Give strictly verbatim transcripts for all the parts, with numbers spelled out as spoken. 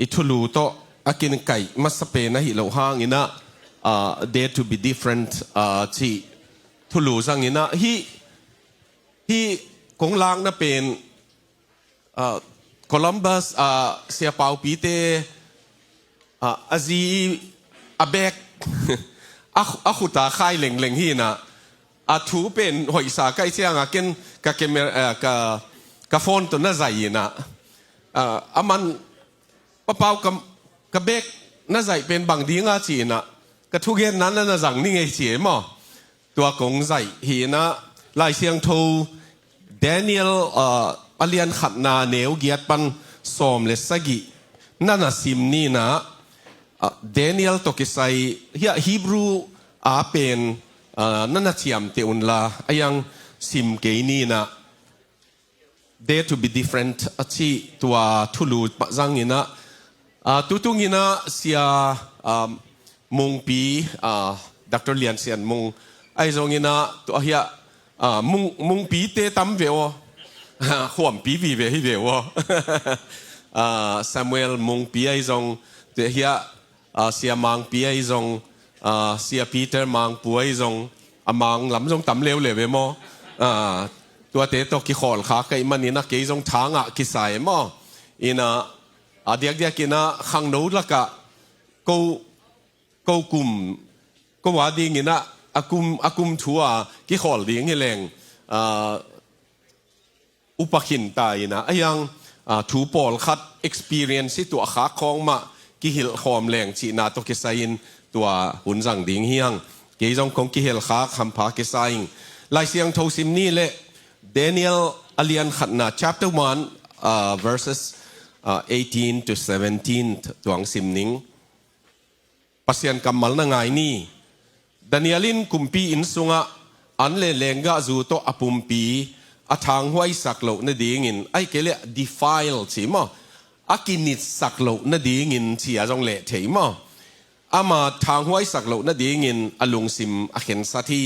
i thulu tawh a kinkaih masa pen ahi loh hangin ah, ah, Dare to be Different, ah, cih thulu zangin ah, hih, hih kong lakna pen, ah, Columbus, ah, Sia Paupite, ah, a zi a bek a, a khuta khai lengleng hi in ah, a thu pen hoihsa ka hih ciangah ken ka camera, ah, ka, ka phone tawh na zaih in ah, ah, a man Pa Pau, ka, ka bek na zaih pen bang ding a ci in ah, ka thugenna na na zang ni ngei ci e maw. Tua kong zaih hi in ah, Lai Siangtho Daniel, ah, a lian khatna neu giat pan sawm le sagih na na sim ni in ah, ah, Daniel tawh kisai hiah Hebrew a pen, ah, na na ciamteh unla, a iang sim kei ni in ah, Dare to be Different a cih tua thulu mah zangin ah, ah, tutungin ah Sia, ah, Mungpi, ah, Doctor Lian Sian Mung ahi zongin ah, tua hiah, ah, Mung, Mungpite tam ve aw. Khuampi vive hi ve aw. Ah, Samuel Mungpi ahi zong, tua hiah, ah, Sia Mangpi ahi zong, ah, Sia Peter Mangpu ahi zong, a Mang lam zong tam leuleu ve maw. Ah, tuate tawh kikhawl kha ka hih manin ah kei zong thangah kisa e maw. In ah, a diakdiakin ah khangno lakah ko, ko kum, ko a dingin ah a kum, a kum thu a kikhawl ding hi leng, ah, upa khin ta in ah, a iang, ah, thu pawlkhat experience hi, tua khak khawng mah kihilh khawm leng cihna tawh kisai-in tua hun zang ding hi hang. Kei zong kong kihel khak hampha kisa ing. Lai Siangtho sim ni leh, Daniel a lian khatna, chapter one, ah, verses, ah, eighteen to seventeen tuang sim ning. Pasian kammal na ngai ni. Daniel in kumpi inn sungah an le lenggahzu tawh a pumpi a thanghuaisak loh nadingin, ahih kei leh defile ci maw, a kinitsak loh nadingin ci a zong leh thei maw, ama thanghuaisak loh nadingin a lungsim a khensat hi.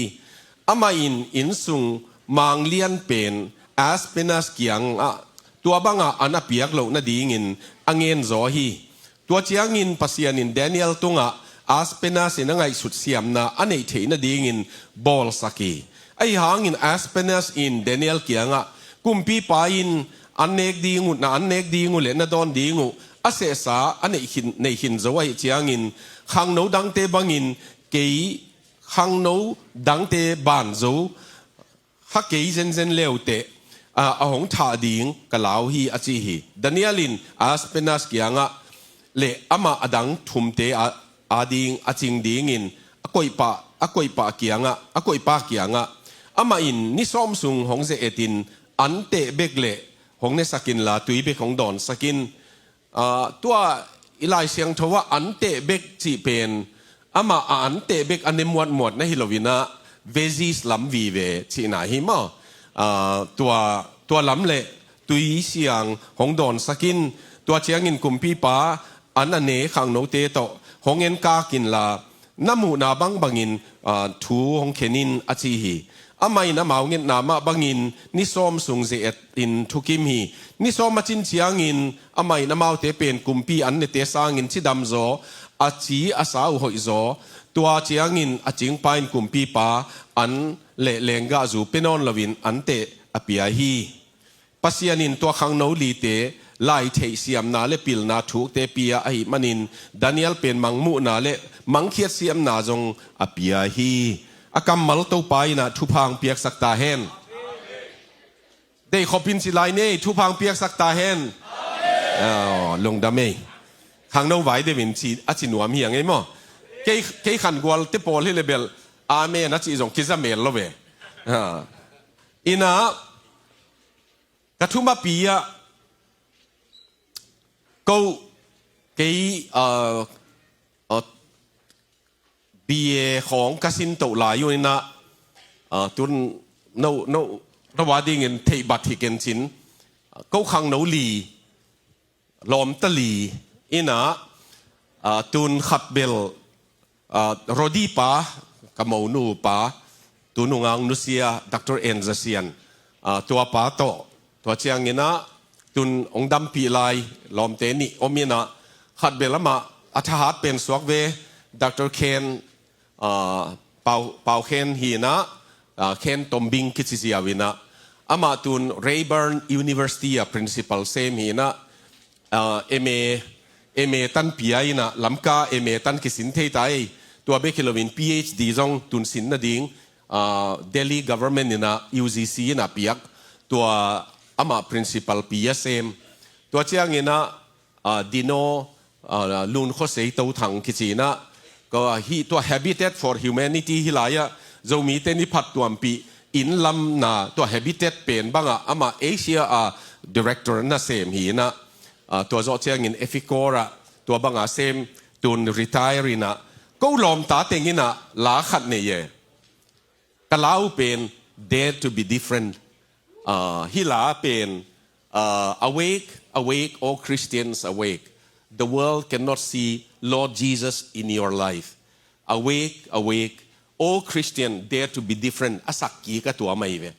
Amah in inn sung manglian pen Aspenas kiangah tua bangah an a piak loh nadingin a ngenzaw hi. Tua ciangin Pasian in Daniel tungah Aspenas in a ngaihsut siamna a neih theih nadingin bawlsak hi. Ahi hangin Aspenas in Daniel kiangah, kumpipa in an nek ding uh, na an nek ding uh le na dawn ding uh a sehsa a neih khin, neih khin zo ahih ciangin, khangno dangte bangin kei, khangno dangte ban zo kha kei zenzen leuteh, a, a hong thah ding ka lau hi, a ci hi. Daniel in Aspenas kiangah le amah a dang thumte a, ading a cing dingin a koihpa, a koihpa kiangah, a koihpa kiangah, amah in ni sawm sung hong ze-etin an teh bek le hong nesak inla tui bek hong dawnsak in. Ah, tua i Lai Siangtho ah an teh bek cih pen, amah a an teh bek a ne muatmuat na hi loin ah, veggies lam vive cihna hi maw. Ah, tua, tua lam le tui siang hong dawnsak in, tua ciangin kumpipa an a ne khangnote tawh hong enkak inla, na muhna bangbangin, ah, thu hong khen in, a ci hi. Amah in amau ngetna mah bangin ni sawm sung ze-etin thukim hi. Ni sawm a cin ciangin amah in amaute pen kumpi an nete sangin cidam zaw, a ci a sa uh hoih zaw. Tua ciangin a cingpa in kumpipa an le lenggahzu pia nawn loin an teh a pia hi. Pasian in tua khangno lite lai theihsiamna le pilna thukte pia ahih manin Daniel pen mangmuhna le mangkhiat siamna zong a pia hi. A kammal Topa in ah thupha hong piaksak ta hen. Deikhop in ci lai ni, thupha hong piaksak ta hen. Aw, lungdam ei. Khangno vai deuhin ci, a ci nuam hi a ngei maw. Kei, kei khangualte pawl hi le bel amen a ci zong kiza mel lo ve. Ha. In ah, ka thumapi ah ko kei, ah, ah, B A khawng ka sin toh lai uh in ah, ah, tun no, no, no a dingin theih bat hi ken cin. Ko khangno li, lawmta li in ah, ah, tun khat bel, ah, Rodi pa, ka monu pa, tu nunga nusia Doctor Enza Sian, ah, tua pa tawh, tua ciangin ah, tun hong dampih lai lawmte nih om in ah, Khat bel amah a thahat pen suak ve, Doctor Ken, ah, Pau, Pau Ken hi inah, ah, Ken Tombing kici ziau inah, amah tun Rayburn University a principal sem hi inah, ah, M A, M A tan pia inah, Lamka M A tan kisin thei ta ei, tua bek hi loin P H D zong tun sin nading, ah, Delhi government inah U G C inah piak, tua amah principal pi a sem. Tua ciang inah, ah, Dino, ah, Lun Khaw Sei To Thang kici inah, ko, ah, hi tua Habitat for Humanity hi lai-ah Zomite ni phattuampih inn lamna tua Habitat pen bangah amah Asia a director nasem hi inah, ah, tua zawh ciangin Eficor ah tua bangah sem, tun retire inah, ko lawmta teng inah la khat nei e. Ka la uh pen Dare to be Different. Ah, hih la pen, ah, Awake, awake, all Christians awake. The world cannot see Lord Jesus in your life. Awake, awake, all Christian, dare to be different. A sak kik a tua mai ve.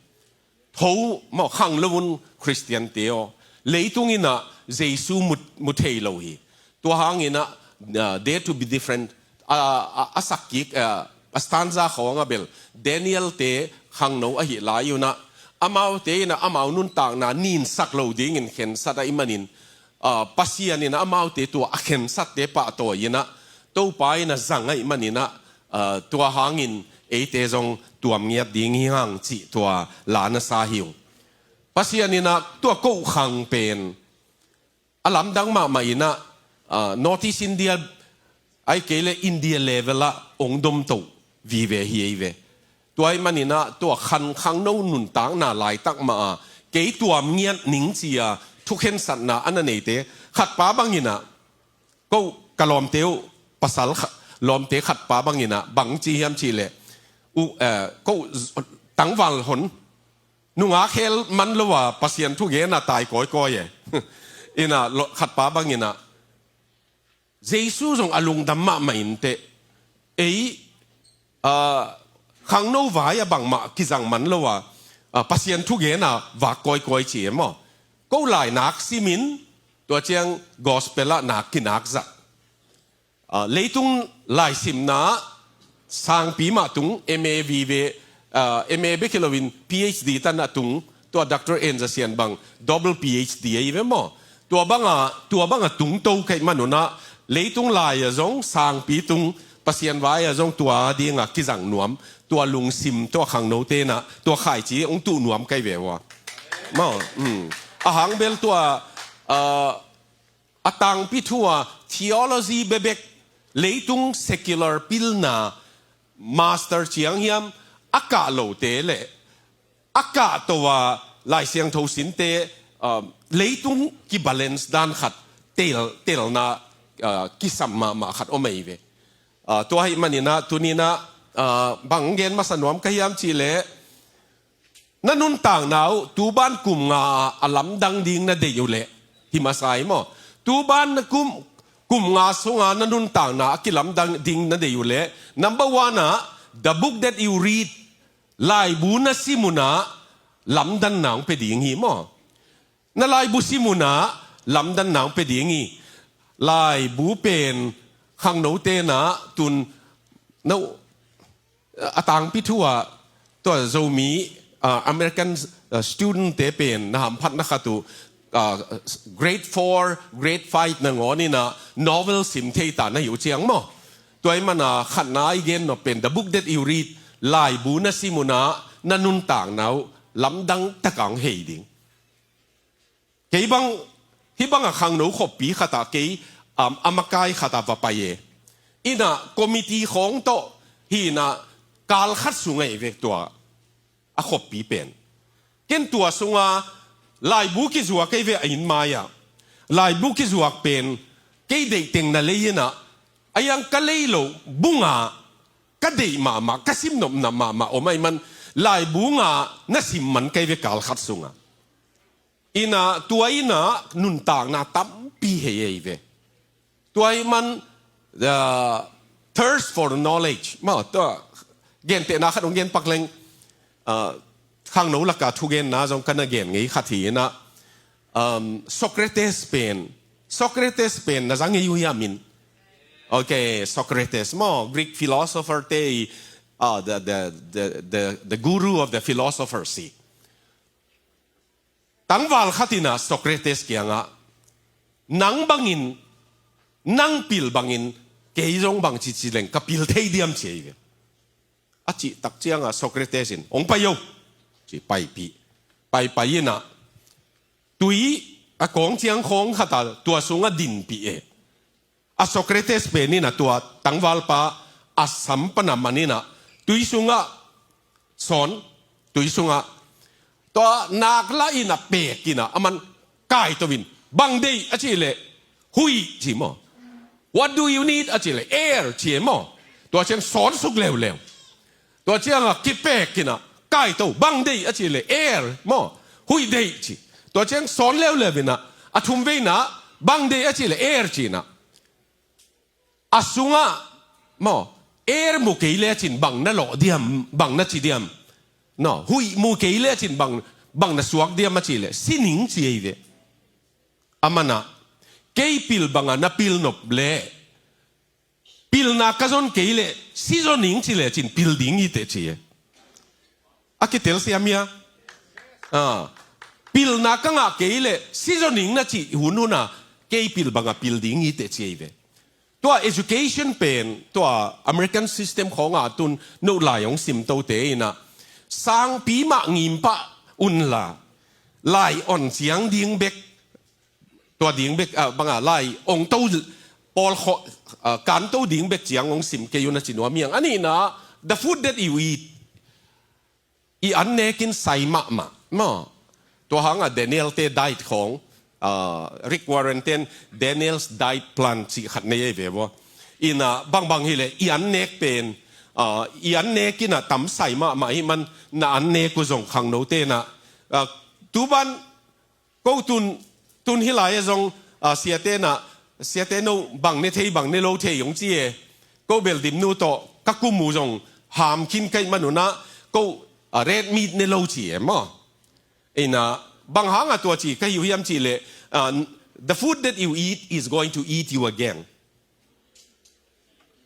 Tho maw, khang lo un Christian te aw. Leitung inah Jesu mu, mu thei lo hi. Tua hang inah, ah, dare to be different. A, a, a sak kik, ah, a stanza khawng a bel Daniel te khangno ahi lai unah, amaute inah amau nuntakna ninsak lo dingin khensat ahih manin, ah, Pasian inah amaute tua a khensatte pahtawi inah, Topa inah zang ahih man inah, ah, tua hangin eite zong tuam ngiat ding hi hang cih tua la na sa hi ung. Pasian inah tua ko khang pen a lamdang mahmah inah, ah, North East India, ahih kei leh India level ah ong domto vive hi ei ve. Tua ahih man inah tua khan khangno nuntakna laitak mah a kei tuam ngiat ning ci-a thukhensatna a na neite khatpa bang inah, ko ka lawmte uh pasal kha, lawmte khatpa bang inah bang ci hiam cih leh, uh, eh, ko z, tangval hon nungak khel man lo a Pasian thugen a tai kawikawi e. Inah lo, khatpa bang inah Jesu zong a lungdam mahmah inteh. Ei, ah, khangno vai a bangmah kizang man lo a, ah, Pasian thugen a vak kawikawi ci e maw. Ko lai nak simin, tua ciang gospel ah nak kinak zah. Ah, leitung laisimna sangpi mah tung, M A vive, ah, M A bek hi loin P H D tan a tung, tua Doctor En Za Sian bang double P H D ahi ve maw. Tua banga, tua banga tungto ka hih man unah, leitung lai-ah zong sangpi tung, Pasian vai-ah zong tua dinga kizang nuam, tua lungsim, tua khangno tenah tua khaici hong tuh nuam ka hih ve ua. Maw, um. A hang bel tua, ah, a tangpi thu a theology bekbek, leitung secular pilna master ciang hiam, a kah lote le a kahto a Lai Siangtho sinte, ah, leitung kibalance dan khat tel, telna, ah, kisam mahmah khat om ahi ve. Ah, tua ahih man inah, tuni inah, ah, bang gen masa nuam ka hiam cih leh, na nuntakna uh tu ban kum nga a lamdang ding na deih uh leh, hi masa hi maw. Tu ban na kum, kum nga sunga na nuntakna a kilamdang ding na deih uh leh, number one ah, the book that you read, laibu na sim unah lamdanna hong pia ding hi maw. Na laibu sim unah lamdanna hong pia ding hi. Laibu pen khangno tenah tun, no, a tangpi thu ah, tua Zomi, ah, American, ah, student te pen na hamphatna khat uh, ah, grade four, grade five nangawn inah novel sim thei ta na hi uh ciang maw. Tua ahih mana khatna i gen nop pen, the book that you read, laibu na sim unah na nuntakna uh lamdang takah hong hei ding. Kei bang, hih banga khangno khoppi khatah kei, um, a makai khatah va pai e. Inah committee khawng tawh, hi inah kal khat sung ahi ve tua a khoppi pen. Ken tua sunga laibu kizuak ahi ve a inn mai-ah. Laibu kizuak pen kei deih teng na lei inah, a iang ka lei loh bu nga ka deih mahmah, ka sim nopna mahmah om ahih man, laibu nga na sim man ka hi ve kal khat sungah. Inah tua inah nuntakna tampi hei ahi ve. Tua ahih man, ah, thirst for knowledge. Maw, tua gentehna khat hong gen pak leng, ah, khangno lakah thugenna zong ka na gen ngei khat hi inah, um, Socrates pen Socrates pen na zang ei uh hiam in? Okay, Socrates maw, Greek philosopher te i, ah, the, the, the, the, the guru of the philosophers hi. Tangval khat in ah Socrates kiangah, "Nang bangin, nang pil bangin kei zong bang cici leng ka pil thei diam?" ci ei ve. A cih tak ciangah Socrates in, "Hong pai o," ci paipih. Paipai in ah tui a kawng ciang khawng khat a tua sungah dinpih e. A Socrates pen in ah tua tangvalpa a sam pan a man in ah tui sungah sawn, tui sungah tua nak la in ah pek in ah a man kaito in, "Bang deih?" a cih leh, "Huih," ci maw. "What do you need?" a cih leh, "Air," ci e maw. Tua ciang sawn suk leuleu. Tua ciangah kipek in ah kaito, "Bang deih?" a cih leh, "Air," maw, "Huih deih," ci. Tua ciang sawn leuleu in ah a thumvei in ah, "Bang deih?" a cih leh, "Air," ci in ah a sungah maw, "Air mu kei lecin bang na lawh diam, bang na ci diam? No, huih mu kei lecin bang, bang na suak diam?" a cih leh, "Si ning," ci ei ve. A man ah, "Kei pil bangah na pil nop leh pilna ka zon kei leh si zaw ning ci lecin pil ding hi teh," ci e. A kitel siam hia? Ah. "Pilna ka ngah kei leh si zaw ning na cih hunhun ah kei pil bangah pil ding hi teh," ci ei ve. Tua education pen, tua American system khawngah tun no lai hong simtote in ah sangpi mah ngim pah un la, lai on ciang ding bek, tua ding bek, ah, bangah lai ong to pawl khaw, ah, kanto ding bek ciang hong sim kei un a ci nuam hi hang. A nihna, the food that you eat, i an nekin sai mahmah maw. Tua hangah Daniel te diet khawng, ah, Rick Warren ten Daniel's Diet Plan cih khat nei ei ve vaw. In ah bangbang hileh i an nek pen, ah, i an nek in ah tam sai mahmah hi man, na an nek uh zong khangno te in ah, ah, tu ban ko tun, tun hi lai-ah zong, ah, siate in ah, siate no bang ne thei, bang ne lo thei hong ci e. Ko beldimnu tawh ka kum uh zong ham khin ka hih man un ah, ko, ah, red meat ne lo ci e maw. In ah, bang hangah tua ci ka hi uh hiam cih leh, ah, the food that you eat is going to eat you again.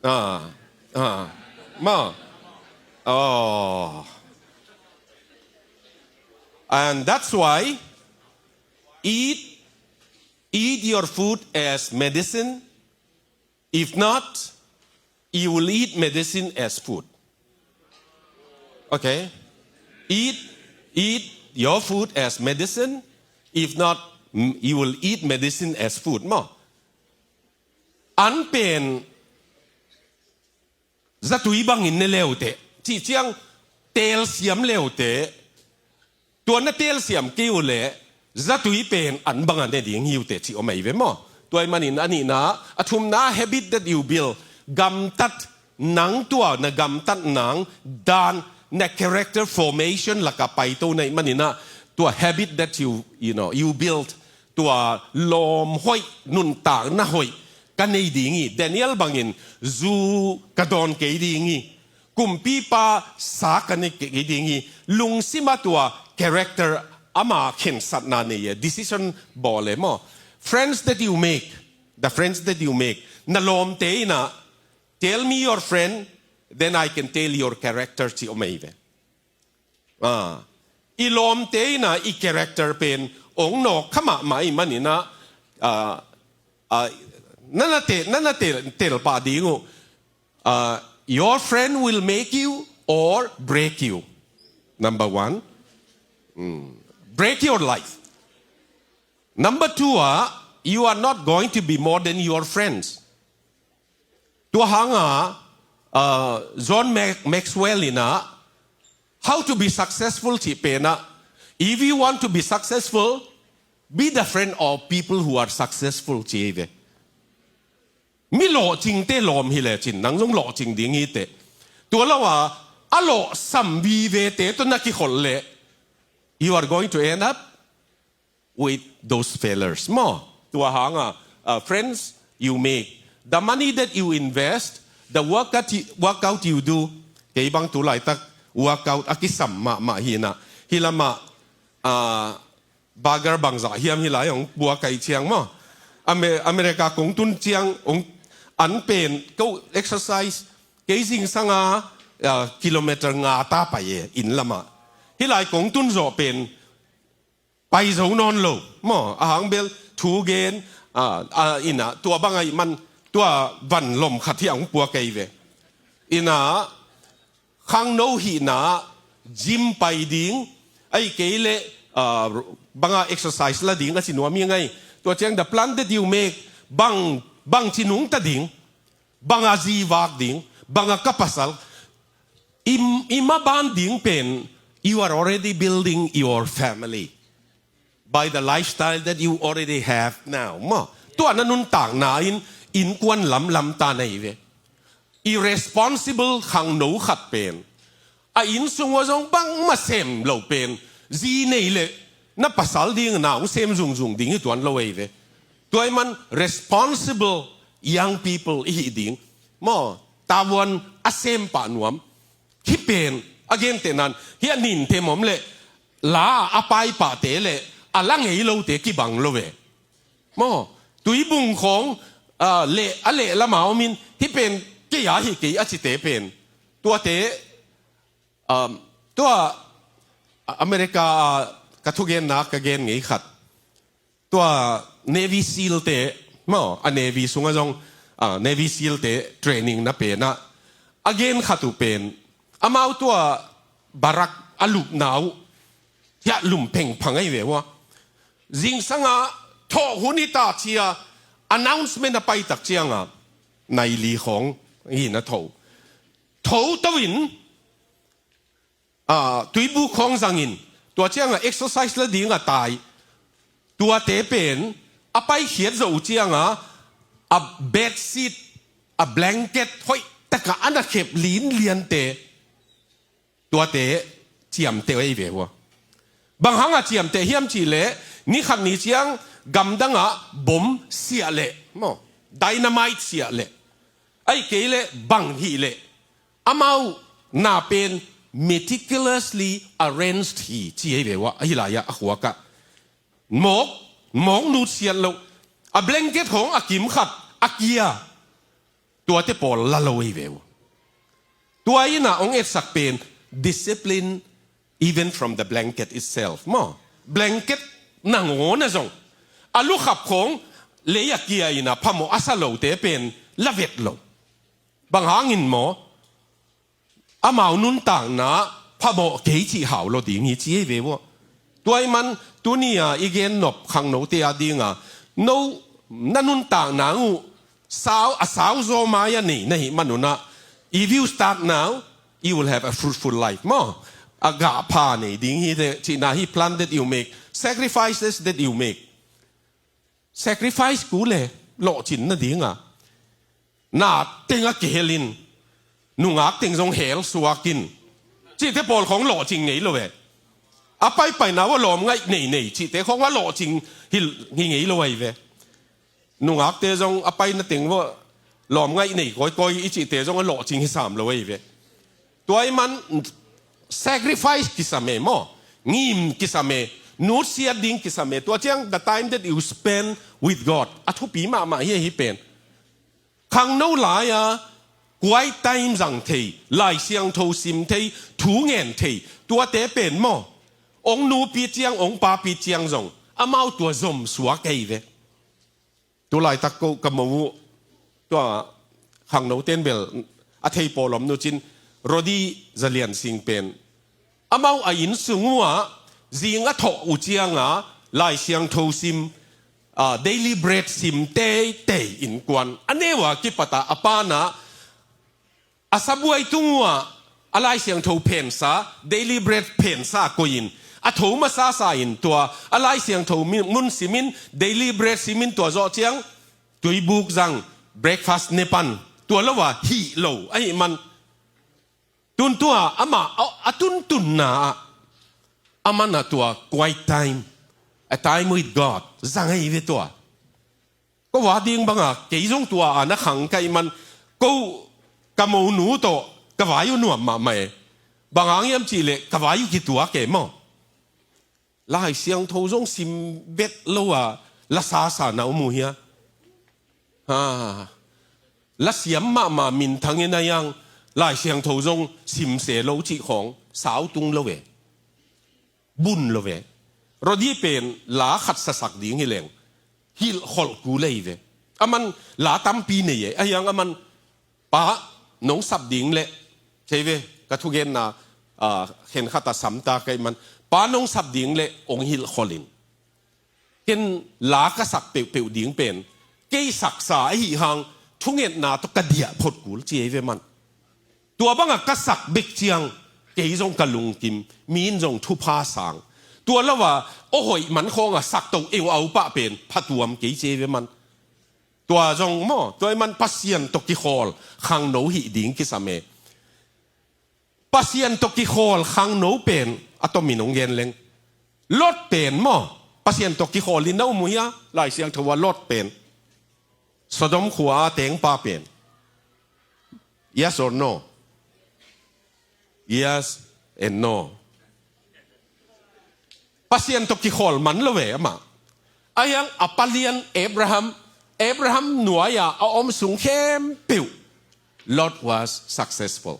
Ah, ah, ma. Oh. And that's why eat, eat your food as medicine. If not, you will eat medicine as food. Okay? Eat, eat your food as medicine. If not, m-, you will eat medicine as food. Maw. An pen zatui bangin ne leuteh, cih ciang telsiam leuteh, tua na telsiam kei uh leh zatui pen an bangah ne ding hi uh teh cih om ahi ve maw. Tua ahih manin a nihna, a thumna, habit that you build. Gamtat, nang tua na gamtat nang dan, na character formation lakah paito na hih manin ah, tua habit that you, you know, you build, tua lawm hoih, nuntakna hoih ka nei ding hi. Daniel bangin zu ka dawn kei ding hi. Kumpipa sa ka nei kei ding hi. Lungsim ah tua character, ama khensatna nei e, decision bawl e maw. Friends that you make, the friends that you make. Na lawmte in ah, "Tell me your friend, then I can tell your character," ci om ahi ve. Ah, i lawmte in ah i character pen ong nawk kha mahmah ahih manin ah, ah, ah, na na te, na na tel, tel pah ding uh. Ah, your friend will make you or break you. Number one, mm, break your life. Number two, ah, you are not going to be more than your friends. Tua hangah, uh, John Mac-, Maxwell in ah, How to Be Successful cih pen ah, "If you want to be successful, be the friend of people who are successful," ci hi ve. Mi lawhcingte lawm hi lecin nang zong lawhcing ding hi teh. Tua lo a, a lawhsam vivete tawh na kikholh leh, you are going to end up with those failures. Maw, tua hangah, uh, friends you make, the money that you invest, the workout you, workout you do. Kei bang tu laitak workout a kisam mahmah hi in ah, hih lamah, uh, burger bangzah hiam hih lai hong buak ka hih ciang maw. Ame- America kong tun ciang, ong an pen, ko exercise, kei zingsanga, ah, kilometer nga ta pai e, inn lamah. Hih lai kong tun zawh pen, pai zo nawn lo. Maw, a hang bel, thu gen, ah, ah, ina, tua bang ahih man, tua van lom khat hi a hong pua kei ve. Ina, khangno hihna, gym pai ding, ahih kei leh, ah, banga exercise la ding a ci nuam hi ngai. Tua ciang the plan that you make, bang, bang ci nungta ding, banga zi vak ding, banga ka pasal, i, i maban ding pen, you are already building your family by the lifestyle that you already have now. Maw, tua na nuntakna in, innkuan lamlam ta na hi ve. I responsible khangno khat pen, a inn sung ua zong bangmah sem lo pen, zi nei leh na pasal ding na hong sem zungzung ding hi tuan lo ei ve. Tua ahih man responsible young people i hih ding. Maw, tavuan a sem pah nuam. Hih pen, a gentehna in, hih a nin them om leh, la a pai pahte leh, a la ngei lote kibang lo ve. Maw, tuibung khawng, ah, leh, a leh lama om in, hih pen kei a hi kei a cite pen. Tuate, um, tua, ah, America, ah, ka thugenna ka gen ngei khat. Tua Navy SEAL te, maw, a Navy sungah zong, ah, Navy SEAL te training na pen ah, a gen khat uh pen, amau tua barak a lupna uh, hiah lum phengphang ahi ve ua. Zingsanga thawh hun hi ta ci-a announcement a pai tak cianga, nai li khawng hi na tho. Tho to in, ah, tuibuk khawng zangin, tua cianga exercise la dinga tai. Tuate pen, a paikhiat zo uh cianga, a bedsheet, a blanket, hoih taka a na khep linliante, tuate ciamteh uh ei ve ua. Bang hanga ciamteh hiam cih leh, ni khat ni ciang gamdangah bom siah leh, maw, dynamite siah leh, ahih kei leh bang hih leh, amau na pen meticulously arranged hi, ci ei ve ua, ahi lai-ah a khuakah. Mawk, mawk nutsiat loh. A blanket khawng a kim khat, a kia. Tuate pawl la lo ei ve ua. Tua ina hong etsak pen discipline even from the blanket itself. Maw, blanket nangawn a zong, a lukhap khawng lei a kia ina phamawh a sa lote pen la vet lo. Bang hangin maw, amau nuntakna phamawh kei cih hau lo ding hi ci ei ve ua. Tua ahih man tuni-a i gen nop khangnote a dinga, no, na nuntakna uh sau, a sau zaw mai a nei na hih man unah, if you start now, you will have a fruitful life. Maw, a gah pha nei ding hi te, cihna hi, plan that you make, sacrifices that you make. Sacrifice kul e, lawhcin nadinga. Na teng a kihelin, nungak teng zong hel suakin, cihte pawl khawng lawhcing ngei lo e. A paipaina ua lawmngaih nei nei, cihte khawng a lawhcing hi, hi ngei lo ahi ve. Nungakte zong a paina teng ua lawmngaih nei kawikawi i cihte zong a lawhcing hi sam lo ahi ve. Tua ahih man sacrifice kisam e maw, ngim kisam e, nutsiat ding kisam e. Tua ciang the time that you spend with God, a thupi mahmah hi ahi pen. Khangno lai-a quiet time zang thei, Lai Siangtho sim thei, thu ngen thei, tuate pen maw, ong nupi ciang, ong papi ciang zong amau tua zom suak ahi ve. Tulaitak ko ka mo uh, tua khangnote in bel a thei pawl om nucin, Rodi Zalian Sing pen, amau a inn sung uhah zing a thawh uh cianga Lai Siangtho sim, ah, daily bread sim teitei innkuan. A neu a kipata a pana a sabuai tung uhah a Lai Siangtho phensa, daily bread phensa koihin, a tho masasa in tua a Lai Siangtho mi-, mun simin, daily bread simin, tua zawh ciang tuibuk zang, breakfast ne pan, tua lo a hih lo ahih man. Tun tua amah a, a tuntunna ah, a man a tua quiet time, a time with God zang ahi ve tua. Ko va ding banga kei zong tua a na khang ka hih man, ko ka monu tawh ka vai uh nuam mahmah e. Bang hang hiam cihleh ka vai uh kituak e maw. Lai Siangtho zong sim vet lo a la sasa na om uh hia? Ha. La siam mahmah minthang in a iang Lai Siangtho zong simse lo cih khawng sau tung lo ve. Bun lo ve. Rodi pen la khat sasak ding hi leng hilhkholh kul ei ve. Aman la tampi nei e. A hiang aman pa nong sap ding leh thei ve ka thugenna, ah, khenkhat a samta ka hih man pa nong sap ding leh ong hilhkholh in. Ken la ka sak peuhpeuh ding pen kei saksa ahi hang thungetna tawh ka diah phot kul ci ei ve man. Tua bangah ka sak bek ciang kei zong ka lungkim, mi in zong thupha sang. Tua lo a aw hoih man khawngah sak to eu au pah pen phatuam kei ci ei ve man. Tua zong maw, tua i man Pasian tawh kikhawl khangno hih ding kisam e. Pasian tawh kikhawl khangno pen a tomin ong gen leng. Lot pen maw, Pasian tawh kikhawl in na um uh hia? Lai Siangtho a Lot pen, Sodom khua a tengpa pen. Yes or no? Yes and no. Pasian tawh kikhawl man lo ve amah. A hiang a palian Abraham, Abraham nuai-ah a om sung khempeuh, Lot was successful.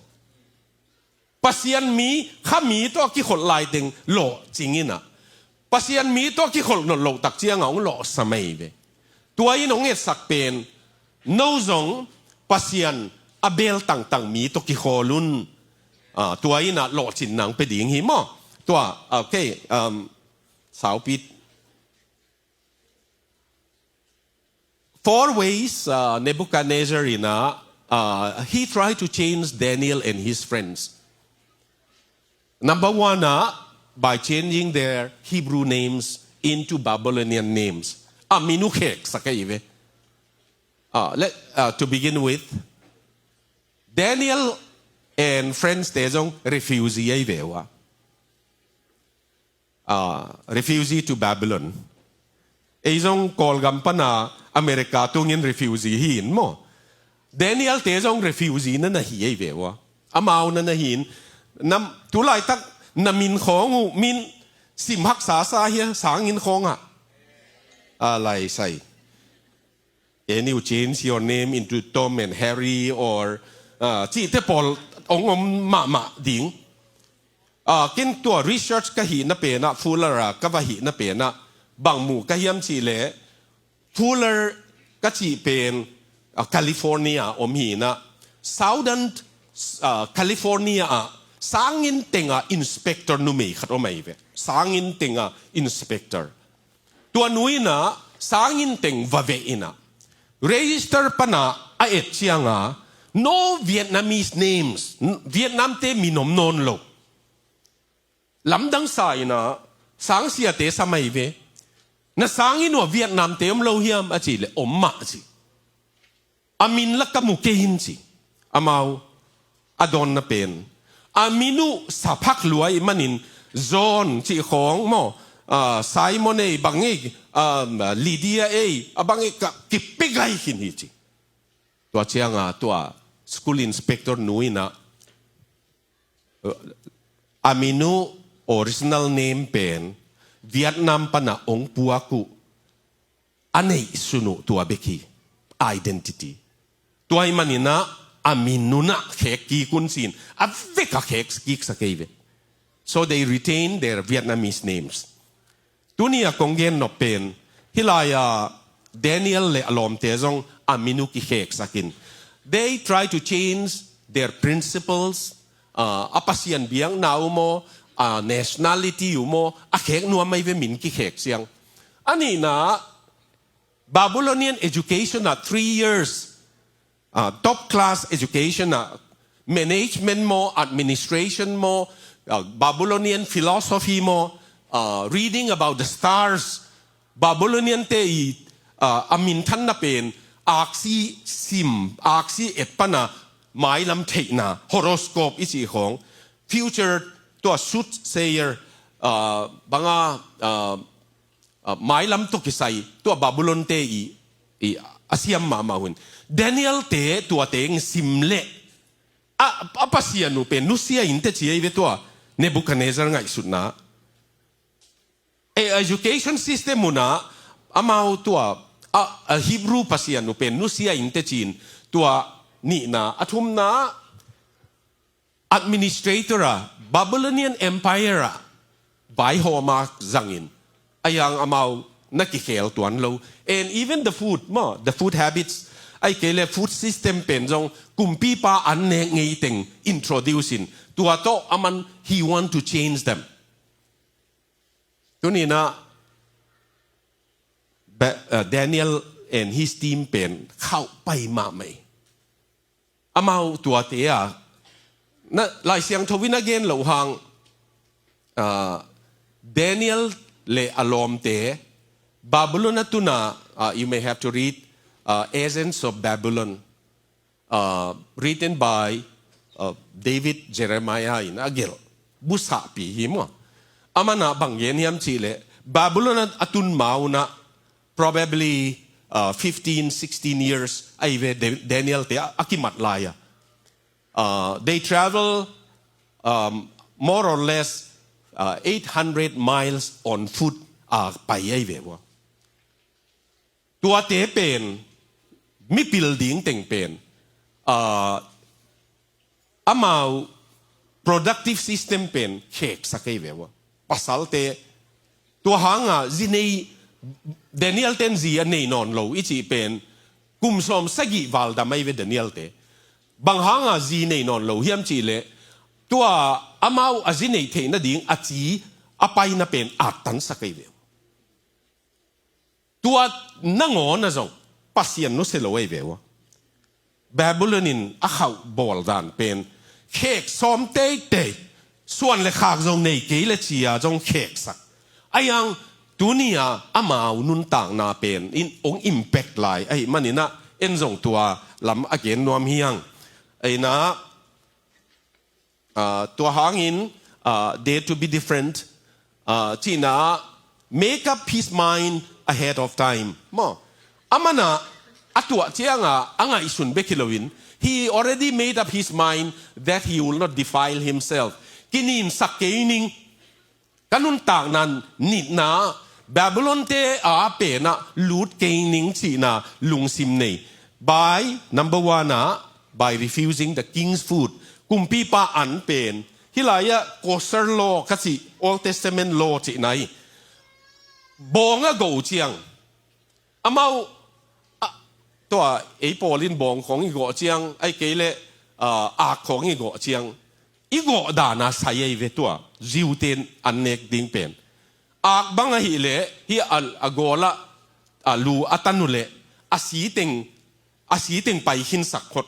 Pasian mi, kha mi tawh a kikholh laiteng lawhcing inah, Pasian mi tawh a kikholh nawn loh tak ciangah hong lawhsa mai ve. Tua in hong etsak pen no zong Pasian a beel tangtang mi tawh kikhawl un. Ah, tua inah lawhcin nang pia ding hi maw? Tua, okay, um, saupi. Four ways, uh, Nebuchadnezzar in a, uh, he tried to change Daniel and his friends. Number one, uh, by changing their Hebrew names into Babylonian names. A min uh kheksak ei ve. Uh, let, uh, to begin with, Daniel and friends te zong refugee ei ve uh a. Ah, refugee to Babylon. Ei zong Kawlgam pana America tungin refugee hi in maw. Daniel te zong refugee na na hi ei ve uh a. Amau na na hi in. Nam, tu laitak na min khawng uh, min sim haksa sa hia, sangin khawngah. A lai sai. Can you change your name into Tom and Harry or, uh, cihte pawl hong om mahmah ding. Uh, ken tua research ka hihna penah, Fuller a ka va hihna penah, bang mu ka hiam cih leh, Fuller ka cih pen, uh, California om hinah, Southern, uh, California ah sangin tenga inspector numei khat om ahi ve. Sangin tenga inspector. Tua nu inah sangin teng va veh inah register pana a et cianga, no Vietnamese names, Vietnam te min om nawn lo. Lamdang sa inah sangsiate sa mai ve. Na sangin uh a Vietnam te om lo hiam a cih leh om mah ci. A min la ka mu kei in ci. Amau a dawnna pen, a min uh sa phak lua ahih manin John cih khawng maw, ah, Simon ei bang ei, ah, Lydia ei a bang ei ka kipia gai khin hi ci. Tua cianga tua school inspector nu inah, uh, a min uh original name pen Vietnam pana hong puak uh a neihsun uh tua bek hi, identity. Tua ahih maninah a min uh nah khek kik un ci-in a vek a khek kiksa kei ve. So they retain their Vietnamese names. Tuni a kong gen nop pen hih lai-a Daniel le a lawmte zong a min uh kikheksak in. They try to change their principles, ah, a Pasian biakna uh maw, a nationality uh maw, a khek nuam mai ve min kikhek ciang. A nihna, Babylonian education ah three years, ah, top class education ah, management maw, administration maw, ah, Babylonian philosophy maw, ah, reading about the stars, Babylonian te i, ah, a minthanna pen aksi sim, aksi et pana mailam theihna, horoscope i cih khawng, future tua soothsayer, ah, banga, ah, ah, mailam tawh kisai tua Babylon te i, i a siam mahmah uh in. Daniel te tua teng sim leh a, a Pasian uh pen nusia in teh ci ei ve tua Nebuchadnezzar ngaihsutna. E, education system unah amau tua a, a Hebrew Pasian uh pen nusia in teci-in, tua nihna. A thumna, administrator ah, Babylonian Empire ah vaihawm a zangin, a hiang amau na kikhel tuan lo. And even the food maw, the food habits, ahih kei leh food system pen zong kumpipa an nek ngei teng introduce in, tua tawh aman, he want to change them. Tuni-in ah, Ba-, uh, Daniel and his team pen khauh pai mahmah hi. Amau tuate ah, na, Lai Siangtho in a gen loh hang, uh, Daniel leh a lawmte Babylon a tun a, uh, you may have to read, uh, Essence of Babylon, uh, written by, uh, David Jeremiah in a gelh busahpih hi maw. Aman ah bang gen hiam cih leh, Babylon a, a tun ma-un ah probably, uh, fifteen, sixteen years ahi ve, Da-, Daniel-te a, a kimat lai-a. Uh, they travel, um, more or less, uh, eight hundred miles on foot, uh, pai ahi ve ua. Tuate pen, mipil ding teng pen, ah, amau productive system pen kheksak ahi ve ua. Pasalte, tua hang a zi nei, Daniel-te'n zi a nei nawn lo i cih pen, kum sawmsagih val dam ahi ve Daniel-te. Bang hang a zi nei nawn lo hiam cih leh, tua amau a zi neih theih nading a ci a paina pen attansak ahi ve ua. Tua nangawn ah zong Pasian nusia lo ahi ve ua. Babylon in a khauh bawl dan pen khek sawm teitei, suan leh khak zong nei kei leh ci-a zong kheksak. A hiang tuni-a amau nuntakna pen in hong impact lai ahih manin ah, en zong tua lam a gen nuam hi hang. Ahi-in ah, ah, tua hangin, ah, dare to be different, ah, cihna, make up his mind ahead of time maw. Aman ah a tuah ciang a a ngaihsun bek hi loin, he already made up his mind that he will not defile himself. Kininsak kei ning, ka nuntakna nitna Babylon-te a pen ah lut kei ning cihna lungsim nei. By, number one ah, by refusing the king's food. Kumpipa an pen, hih lai-ah kosher law ka cih, Old Testament law cihna hi. Bawng a gawh uh ciang, amau, ah, tua ei pawl in bawng khawng i gawh ciang, ahih kei leh, ah, ak khawng i gawh ciang, i gawh dan a sai ahi ve tua Jew-te'n an nek ding pen. Ak bang ahih leh, hih a, a gawl ah, a lu a tan uh leh, a si teng, a si teng pai khinsak khot.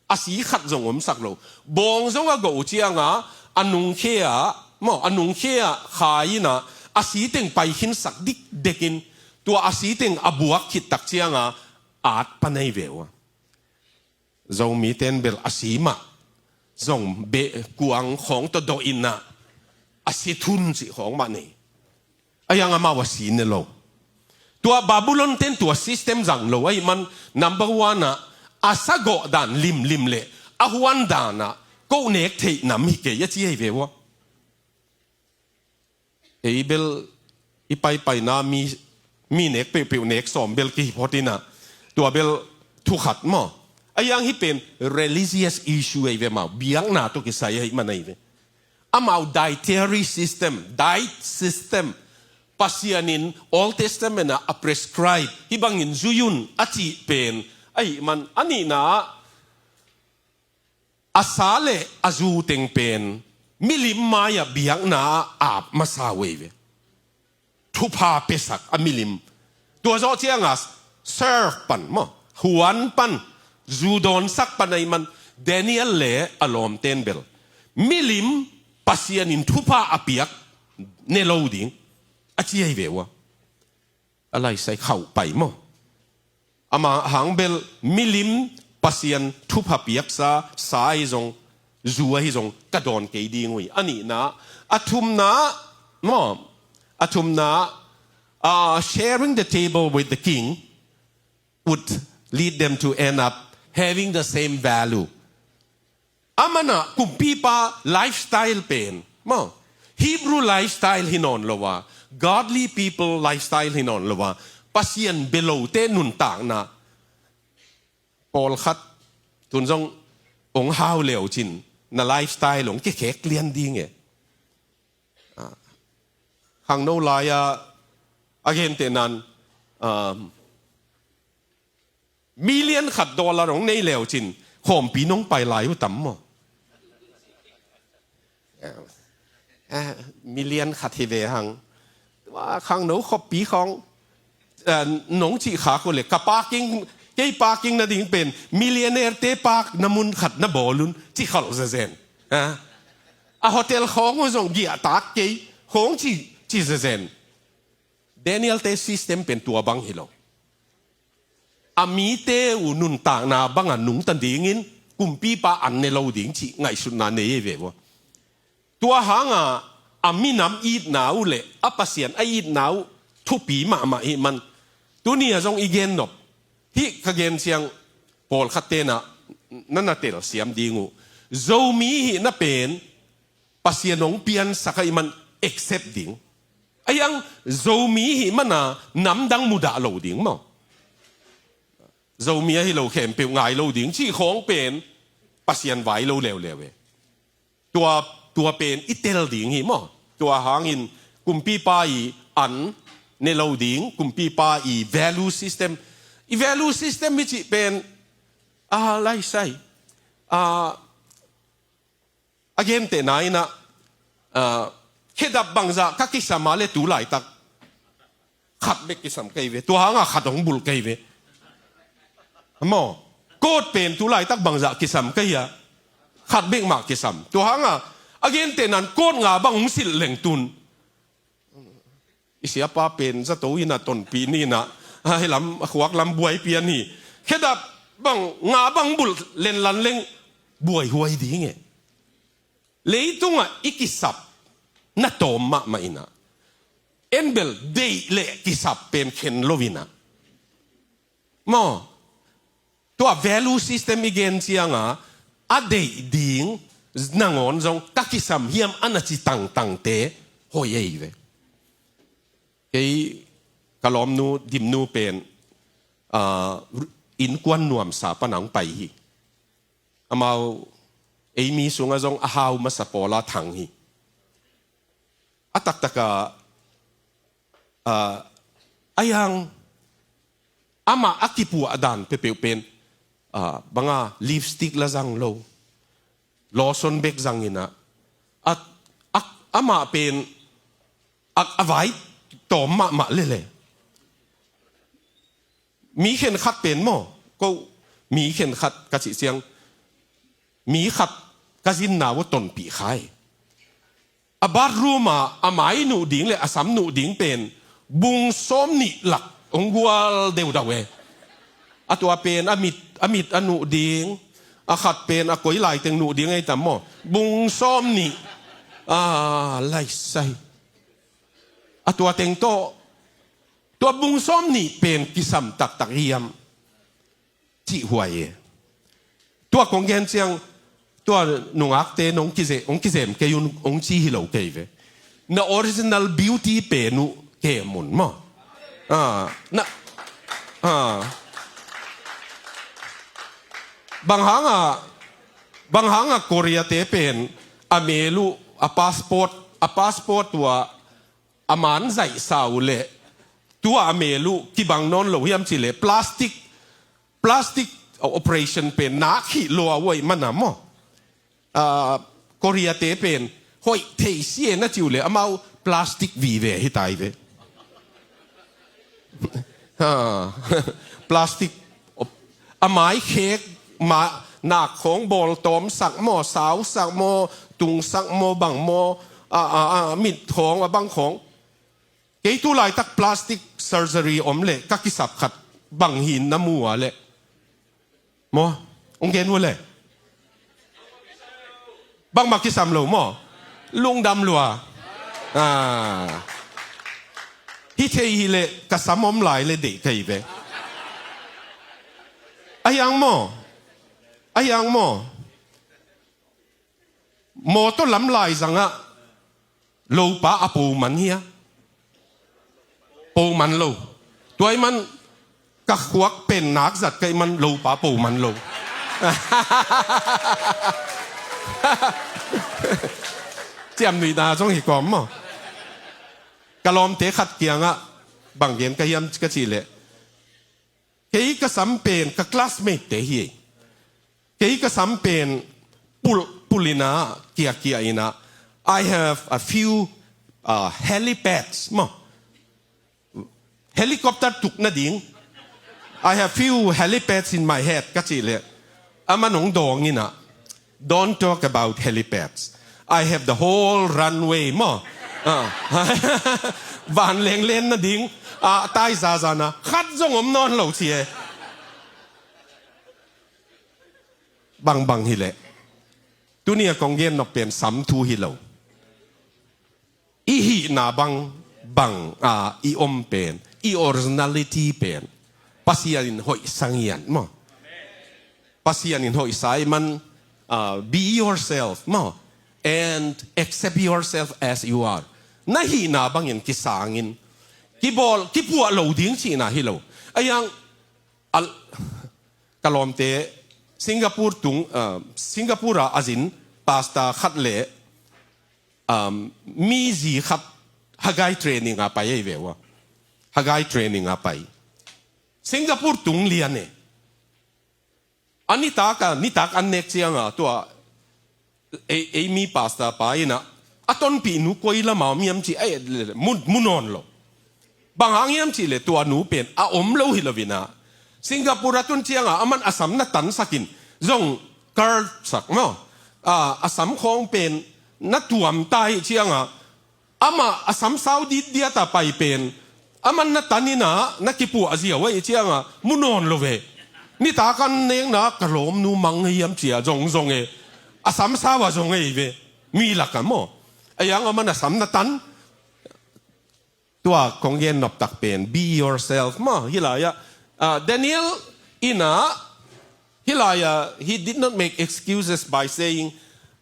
A si khat zong omsak lo. Bawng zong a gawh uh ciang a, a nungkhia, maw, a nungkhia khai in ah, a si teng pai khinsak dikdek in, tua a si teng a buak khit tak ciang a, at pan ahi ve ua. Zomite'n bel a si mah, zong beh kuang khawng tawh dawh in ah, a si thun cih khawng mah nei. A hiang amau a si ne lo. Tua Babylon-te'n tua system zang lo ahih man, number one ah, a sa gawh dan limlim leh a huan dan ah, ko nek theih nam hi kei a ci ahi ve ua. Ei bel i paipaina mi, mi nek peuhpeuh nek sawm bel kihi phot in ah, tua bel thu khat maw. A hiang hih pen religious issue ahi ve, amau biakna tawh kisai ahih man ahi ve. Amau dietary system, diet system, Pasian in Old Testament ah a prescribe, hih bangin zui un a cih pen ahih man, a nihna ah, a sa leh a zu teng pen milim mai-ah biakna ah ap masa uh ahi ve. Thupha piasak a milim. Tua zawh ciang a serve pan maw, huan pan, zu dawnsak pan ahih man, Daniel leh a lawmte'n bel milim Pasian in thupha a piak ne lo ding a ci ahi ve ua. A laisai khauh pai maw. Amah hang bel milim Pasian thupha piaksa, sa ahi zong, zu ahi zong ka dawn kei ding uh hi. A nihna, a thumna, maw, a thumna, uh, sharing the table with the king would lead them to end up having the same value. Aman ah kumpipa lifestyle pen maw, Hebrew lifestyle hi nawn lo a, godly people lifestyle hi nawn lo a, Pasian bia lote nuntakna. Pawlkhat tun zong hong hau leucin na lifestyle hong kikhek lian ding e. Ah, khangno lai-a a gentehna in, um, million khat dollar hong nei leucin khawmpi nong pai lai uh tam maw? Eh, million khat hi ve hang. Tua khangno khoppi khawng, eh, nong cih khak uh leh ka parking, kei parking nading pen millionaire-te park na mun khat na bawl un ci kholh zezen. Eh, a hotel khawng uh zong giahtak kei khawng ci, ci zezen. Daniel-te system pen tua bang hi lo. A mite uh nuntakna bangah nungta dingin kumpipa an ne lo ding cih ngaihsutna nei ei ve uh. Tua hangah a minam itna uh leh a Pasian a itna uh thupi mahmah hi man. Tuni-ah zong i gen nop hih ka gen ciang pawlkhatte na, na na telsiam ding uh. Zomi hihna pen Pasian hong piansak ahih man accept ding. Ahi hang Zomi hih mana namdang mudah lo ding maw? Zomi ahi lo khempeuh ngai lo ding cih khawng pen Pasian vai lo leuleu e. Tua, tua pen i tel ding hi maw? Tua hangin kumpipa i an ne lo ding, kumpipa i value system. I value system i cih pen, ah, lai sai. Ah, a gentehna in ah, ah, khedap bangzah ka kisam a leh tu laitak khat bek kisam kei ve. Tua hangah khat hong bulh kei ve. Maw? Coat pen tu laitak bangzah kisam kei a, khat bek mah kisam. Tua hangah a gentehna in coat nga bang hong silh leng tun. I siapa pen zato in ah tonpih ni in ah, hih lam, a khuak lam buai pian hi. Khedap bang, nga bang bulh lenlan leng buaihuai ding e. Leitungah i kisap na tawm mahmah in ah, en bel deih leh kisap pen khen lo in ah. Maw? Tua value system i gen ciangah a deih ding nangawn zong ka kisam hiam a na ci tangtangte hoih ei ve. Kei ka lawmnu Dimnu pen, ah, innkuan nuamsa pana hong pai hi. Amau ei mi sungah zong a hau masa pawla thang hi. A taktakah, ah, a yang amah a kipuah dan peuhpeuh pen, ah, banga lipstick la zang lo, lotion bek zang in ah, a, a, amah pen a, a vai tawm mahmah lele. Mi khenkhat pen maw, ko mi khenkhat ka cih ciang, mi khat ka zinna uh tonpih khai. A bathroom ah a mai nuh ding leh a sam nuh ding pen bung sawm nih lak hong gual deudau e. A tua pen a mit, a mit a nuh ding, a khat pen a koi laiteng nuh ding ei tam maw? Bung sawm nih. Ah, lai sai. A tua teng tawh, tua bung sawm nih pen kisam taktak hiam? Cih huai e. Tua kong gen ciang, tua nungakte nong kize-, hong kizem kei un, hong ci hi lo kei ve. Na original beauty pen uh kem un maw? Ah, na, ah. Bang hangah, bang hangah Korea-te pen a mel uh, a passport, a passport tua a man zaihsa uh leh tua a mel uh kibang nawn lo hiam cih leh plastic, plastic operation pen nak hih lua uh ahih mana maw? Ah, Korea-te pen hoih thei si e na ci uh leh amau plastic vive hi tai ve. Ha, plastic, a mai khek, ma, nak khawng bawltawm sak maw, sau sak maw, tung sak maw, bang maw, a, a, a, mit khawng, a bang khawng. Kei tu laitak plastic surgery om leh ka kisap khat bang hi in na mu a leh. Maw? Hong gen uh leh. Bangmah kisam lo maw? Lungdam lua. Ah. Hi thei hi leh ka sam om lai leh deih ka hi ve. A hiang maw? A hiang maw? Mawtaw lam laizangah lopa a po man hia? Po man lo. Tua ahih man ka khuak pen nak zat ka hih man lopa po man lo. Ciamnuihna zong hi kawm maw. Ka lawmte khat kiangah bang gen ka hiam ka cih leh, kei ka sam pen ka classmate te hi. Kei ka sam pen pul, pul in ah, kiakia in ah, I have a few, uh, helipads maw. Helicopter tuk nading. I have few helipads in my head ka cih leh, aman hong dawng in ah, don't talk about helipads. I have the whole runway maw. Ah. Vanleng len nading, ah, tai zaza na khat zong om nawn lo ci e. Bangbang hi leh, tuni a kong gen nop pen sam thu hi lo. I hihna bang, bang a i om pen, i originality pen, Pasian in hoih sa ngiat maw. Pasian in hoih sa ahih man, uh, be yourself maw, and accept yourself as you are. Na hihna bangin kisangin, kibawl, kipuah lo ding cihna hi lo. A yang, al, ka lawmte Singapore tung, uh, Singapore ah a zin pastor khat leh, um, mi zi khat Haggai training a pai ei ve ua. Haggai training a pai. Singapore tung lian e. A nitak a, nitak an nek cianga tua ei, ei mi pastor pa in ah, a tonpih nu koi lama om hiam cih, ei, mu, mu nawn lo. Bang hang hiam cih leh tua nu pen a om lo hi lo in ah, Singapore a tun cianga aman a sam na tansak in zong curl sak maw. A, a sam khawng pen na tuam ta hi cianga, amah a sam sau ditdiat a pai pen, aman na tan in ah na kipuah ziau a hi cianga mu nawn lo ve. Nitak an nekna ka lawmnu mang hiam cia zong zong e. A sam sau a zong ei ve. Mi lak a maw. A yang aman a sam na tan. Tua kong gen nop tak pen, be yourself maw. Hih lai ah, ah, Daniel in ah, hih lai ah, he did not make excuses by saying,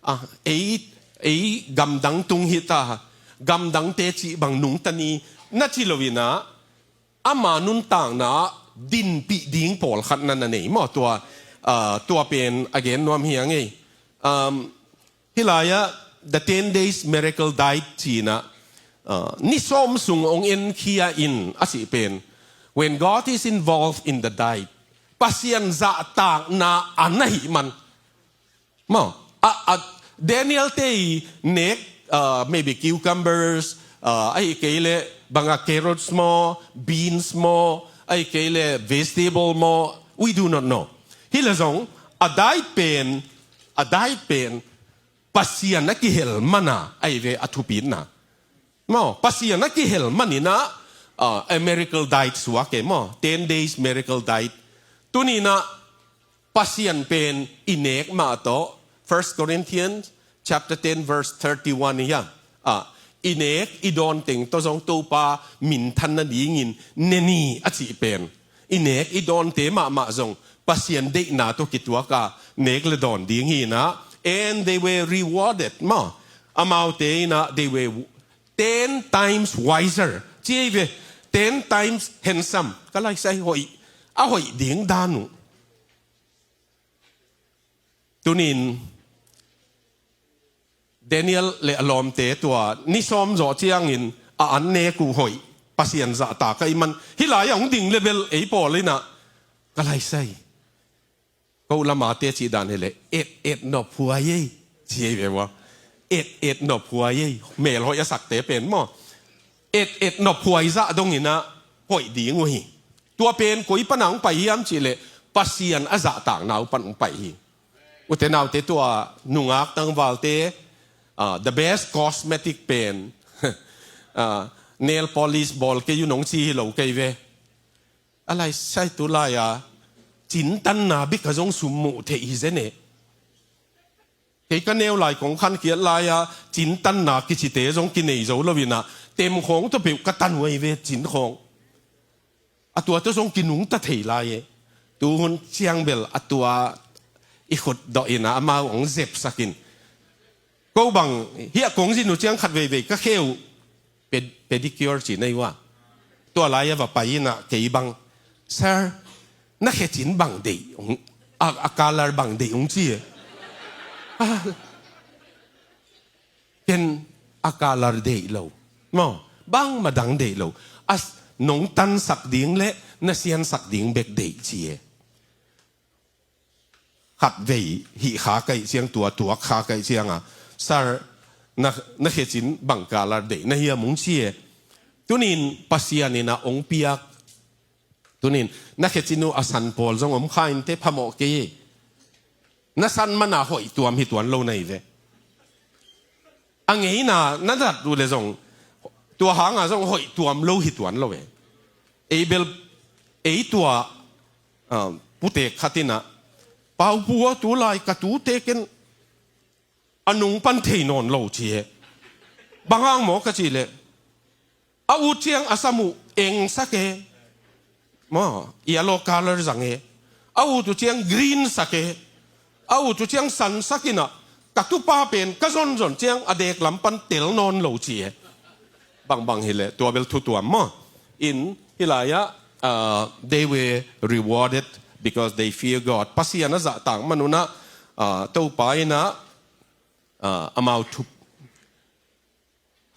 ah, ei, ei gamdang tung hi ta, gamdangte cih bang nungta ni, na ci lo in ah, ama nuntakna dinpih ding pawlkhat na na nei maw. Tua, ah, tua pen a gen nuam hi a ngei. Um, Hih lai ah, the ten days miracle diet ci-in ah, uh, ni sawm sung hong enkhia in a cih pen, when God is involved in the diet, Pasian zahtakna a na hih man. Maw, a, a, Daniel te i nek, uh, maybe cucumbers, uh, ahih kei leh banga carrots maw, beans maw, ahih kei leh vegetable maw, we do not know. Hi leh zong, a diet pen, a diet pen, Pasian a kihel mana, ahi ve a thupitna. Maw, Pasian a kihel manin ah, ah, a miracle diet suak e maw, ten days miracle diet. Tuni-in ah Pasian pen i nek mah tawh, First Corinthians chapter ten verse thirty-one hi a. Ah, i nek, i dawn teng tawh zong Topa minthan nadingin ne ni a cih pen. I nek i dawnte mahmah zong Pasian deihna tawh kituak a nek le dawn ding hi-in ah, and they were rewarded maw. Amaute in ah, they were ten times wiser. Ci ei ve, ten times handsome. Ka laisai hoih, a hoih ding dan uh. Tuni-in Daniel le a lawmte tua ni sawm zawh ciangin a an nek uh hoih, Pasian zahtak ahih man, hih lai-ah hong ding le bel ei pawl in ah, ka laisai, ko lamate cih dan hi leh, et et nop huai ei, ci ei ve ua. Et et nop huai ei, mel hoih a sakte pen maw. Et et nop huai zah dongin ah hoih ding uh hi. Tua pen koi pan a hong pai hiam cih leh, Pasian a zahtakna uh pan hong pai hi. Ute naute, tua nungak tangvalte, ah, the best cosmetic pen, ah, nail polish bawl kei un hong ci hi lo kei ve. A laisai tu lai-a cintanna bek a zong sum muh theih hi zen e. Kei ka neu lai kong khankhiat lai-a cintanna kicite zong kinei zo lo-in ah, tem khawng tawh peuh ka tan uh ahi ve, cin khawng. A tua tawh zong kinungta thei lai e. Tuhun ciang bel a tua i khut dawh in ah amau hong zepsak in. Ko bang, hiah kong zin uh ciang khat veivei ka khe uh ped-, pedicure ci na hi ua. Tua lai-a va pai in ah kei bang, "Sir, na khecin bang deih ung, a, a color bang deih ung?" ci e. Ah, ken a color deih lo maw, bangmah dang deih lo. A s-, nong tansak ding le na siansak ding bek deih ci e. Khatvei hih kha ka hih ciang, tua tuak kha ka hih ciang a, "Sir, na, na khecin bang color deih na hiam ung?" ci e. Tunin Pasian in ah ong piak. Tunin na khecin uh a san pawl zong om kha in teh phamawh kei e. Na san man a hoih tuam hi tuan lo na hi ve. A ngeina na dat uh le zong, tua hanga zong hoih tuam lo hi tuan lo e. Ei bel, ei tua, ah, putek khat in ah, "Paupu aw, tu lai ka tute ken a nung pan thei nawn lo," ci e. "Bang hang maw?" ka cih leh, "A ut ciang a sam uh eng sak e, maw, yellow color zang e. A ut uh ciang green sak e. A ut uh ciang san sak in ah, ka tupa pen ka zonzon ciang a dek lam pan tel nawn lo," ci e. Bangbang hi leh tua bel thu tuam maw. In hih lai-ah, uh, "They were rewarded because they fear God." Pasian a zahtak man un ah, uh, Topa in ah, uh, amau thup,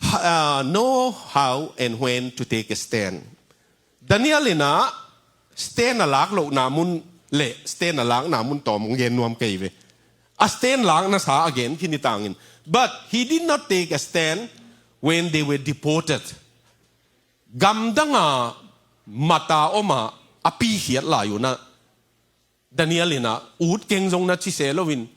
ha, uh, know how and when to take a stand. Daniel in ah stand a lak lohna mun le stand a lakna mun tawm hong gen nuam ka hi ve. A stand lakna sa a gen khin hi tangin. But he did not take a stand when they were deported. Gamdang a mata om a a pikhiat lai un ah, Daniel in ah, "Ut keng zong," na ci se loin,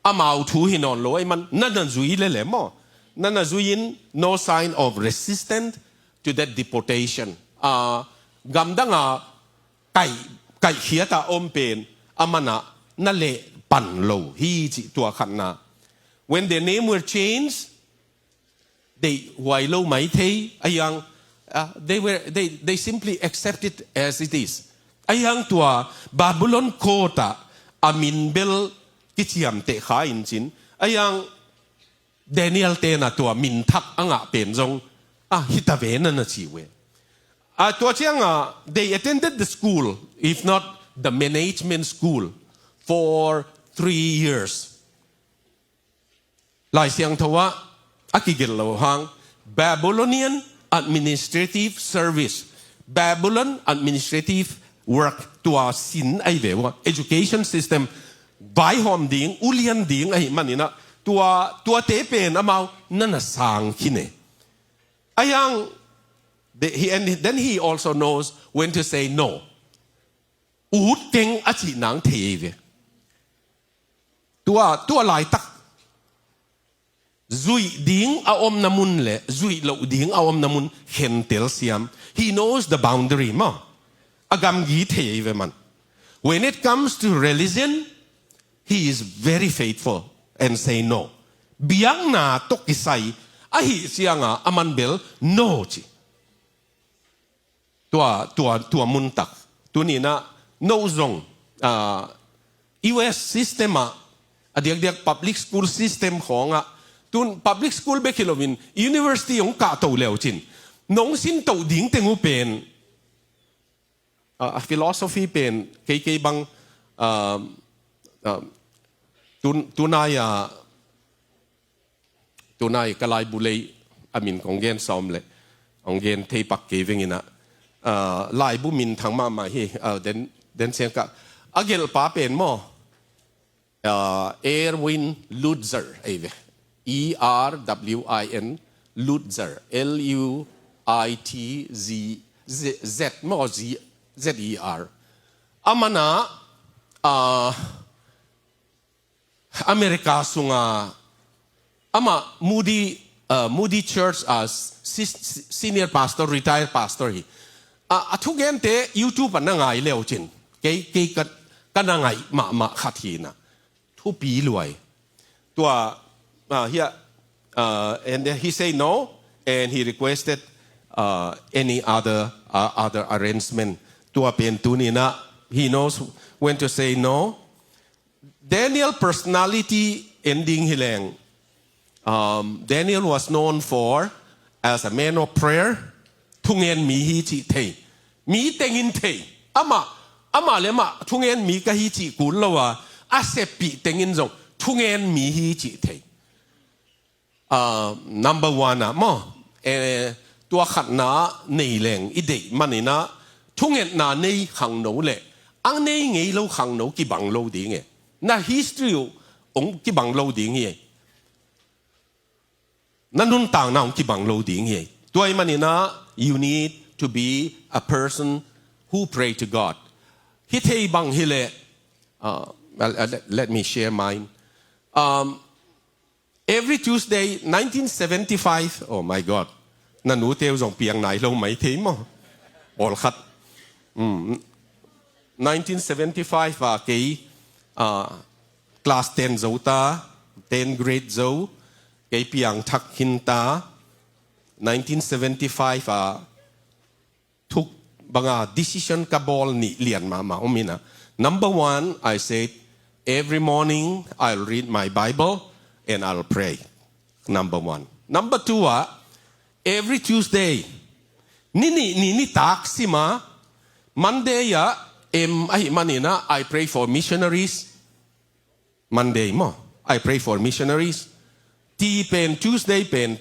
amau thu hi nawn lo ahih man, na na zui lele maw. Na na zui in, no sign of resistance to that deportation. Ah, gamdang a kaih, kaihkhiat a om pen, a man ah na leh pan lo hi cih tua khatna. When their name were changed, deih huai lo mai thei, ahi hang, ah, they were, they, they simply accept it as it is. Ahi hang tua Babylon court ah a min bel kiciamteh kha in cin. Ahi hang Daniel te'n ah tua min thak a ngah pen zong, ah, hi ta ve na na ci uh e. Ah, tua ciang ah, they attended the school, if not the management school, for three years. Lai Siangtho ah a kigelh loh hang, Babylonian administrative service, Babylon administrative work, tua sin ahi ve ua, education system, vaihawm ding, ulian ding ahih manin ah, tua, tuate pen amau na na sang khin e. Ahi hang, the, he, and then he also knows when to say no. Ut keng a cih nang thei ahi ve. Tua, tua laitak zuih ding a omna mun le zuih loh ding a omna mun khentel siam. He knows the boundary maw. A gamgi thei ahi ve man. When it comes to religion, he is very faithful and say no. Biakna tawh kisai ahih ciang a, a man bel no ci. Tua, tua, tua mun tak. Tuni-in ah, no zong, ah, U S system ah, a diakdiak public school system khawng ah, tun public school bek hi loin, university hong kahto le uh cin. Nong sintoh ding teng uh pen, ah, a philosophy pen, kei, kei bang, ah, ah, tun-, tunai ah, tunai ka laibu lei a min kong gen sawm le, kong gen thei pak kei veng in ah, ah, laibu minthang mahmah hi, ah, den, den siang ka, a gelhpa pen maw, ah, Erwin Lutzer ahi ve. E R W I N, Lutzer. L U I T Z, Z, Z maw, Z, Z E R. Aman ah, ah, America sunga amah Moody, uh, Moody Church, uh, si-, si-, senior pastor, retired pastor hi. A, a thugente YouTube ah na ngai le uh cin. Kei, kei ka, ka na ngaih mahmah khat hi in ah. Thupi luai. Tua, uh, hia, uh, and he say no, and he requested, uh, any other, uh, other arrangement. Tua pen tuni-in ah, he knows when to say no. Daniel personality en ding hi leng. Um, Daniel was known for as a man of prayer. thungen mi hi cih thei. Mi tengin thei. Amah, amah le amah thungen mi ka hi cih kul lo a, a seppih tengin zong thungen mi hi cih thei. Ah, number one ah maw, eh, tua khatna ah nei leng i deih manin ah, thungetna nei khangno le a nei ngei lo khangno kibang lo ding e. Na history uh hong kibang lo ding hi e. Na nuntakna hong kibang lo ding hi e. Tua ahih manin ah, you need to be a person who pray to God. Hi thei bang hi leh, uh, let, let me share mine. Um, Every Tuesday, nineteen seventy-five, oh my God, na nute uh zong piang nai lo mai thei maw? Pawlkhat. Mm. Nineteen seventy-five ah kei, ah, class ten zo ta, ten grade zo, kei piang thak khin ta. Nineteen seventy-five ah, thuk banga decision ka bawl nih lian mahmah om in ah. Number one, I said, every morning I'll read my Bible and I'll pray. Number one. Number two ah, every Tuesday, ni nih ni nitak sim a, Monday ah, em ahih manin ah, I pray for missionaries. Monday maw, I pray for missionaries. Ti pen, Tuesday pen,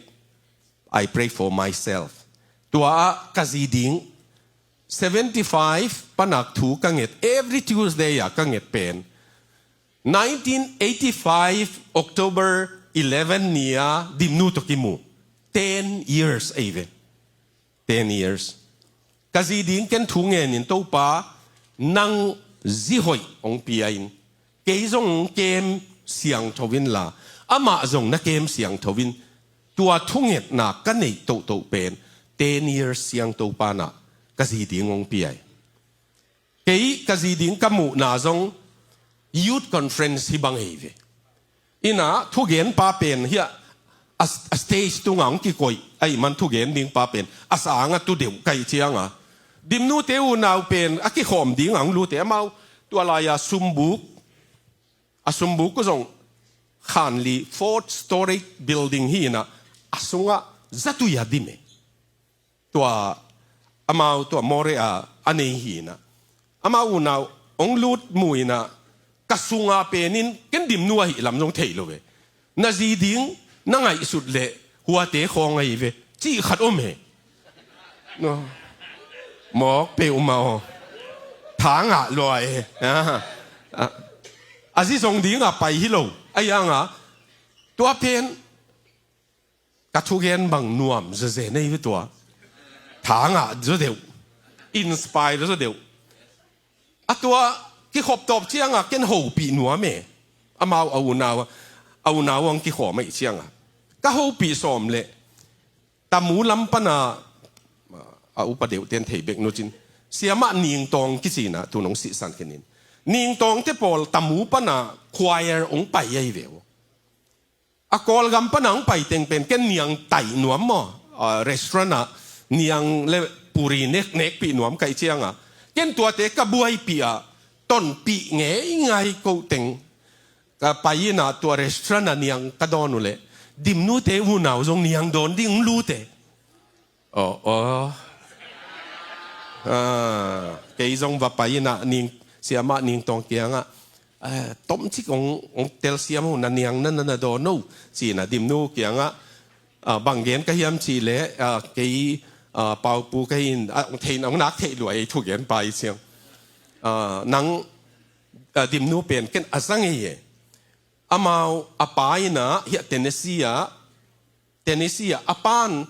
I pray for myself. Tua ah ka zi ding, seventy-five panin ah thu ka nget, every Tuesday ah ka nget pen, nineteen eighty-five October eleven ni-a Dimnu tawh kimu. Ten years ahi ve. Ten years. Ka zi ding ken thu ngenin, Topa, nang zi hoih hong pia in, kei zong hong kem siangtho inla, amah zong na kem siangtho in. Tua thungetna ka neih tohtoh pen ten years siang Topa in ah ka zi ding hong pia hi. Kei ka zi ding ka muhna zong youth conference hi bang hi ve. In ah thugenpa pen hiah a, a stage tungah hong kikoih ahih man thugen dingpa pen a sangah tu deuh ka hih ciangah, Dimnute unau pen a kikhawm dingah hong lute, amau tua lai-a sumbuk, a sumbuk uh zong khanli, four story building hi in ah, a sungah zatui a dim e. Tua amau tua Moreh a a nei hi in ah, amau unau hong lut mu in ah, ka sunga penin ken Dimnu ahih lam zong thei lo ve. Na zi ding na ngaihsut leh huate khawng ahi ve, cih khat om e. No. Mawk peuhmah aw. Tha ngah lua e. Ah. Ah. A zi zong dingah pai hi lo. Ahi hangah tua pen ka thugen bang nuam zezen ahi ve tua. Tha ngah zaw deuh. Inspire zaw deuh. A tua kikhop tawp ciangah ken hopih nuam e. Amau a unau, a unau hong kikhawm ahih ciangah ka hopih sawm leh, Tamu lam panin ah, a upa deuhte in thei bek nuam cin, Siamah Ning Tawng kici in ah tu-in hong sihsan khin in. Ning Tawngte pawl Tamu panin ah choir hong pai ahi ve uh. A Kawlgam panin ah hong pai teng pen ken niang taih nuam maw, ah, restaurant ah niang le puri nek, nekpih nuam ka hih ciangah, ken tuate ka buaipih ah, tonpih ngeingai ko teng. Ka pai in ah tua restaurant ah niang ka dawn uh leh, Dimnute unau zong niang dawn ding hong lut e. Aw, aw. Ah, kei zong va pai in ah Ning, Siamah Ning Tawng kiangah, ah, tomcik hong, hong telsiam o, na niang na, na, na dawn o, ci-in ah Dimnu kiangah, ah, bang gen ka hiam cih leh, ah, kei, ah, Paupu ka hi in, ah, hong theih, hong nak theih lua ei thugenpa hi ciang. Ah, nang, ah, Dimnu pen ken a zang ei e. Amau a pa in ah hiah Tennessee ah, Tennessee ah a pa'n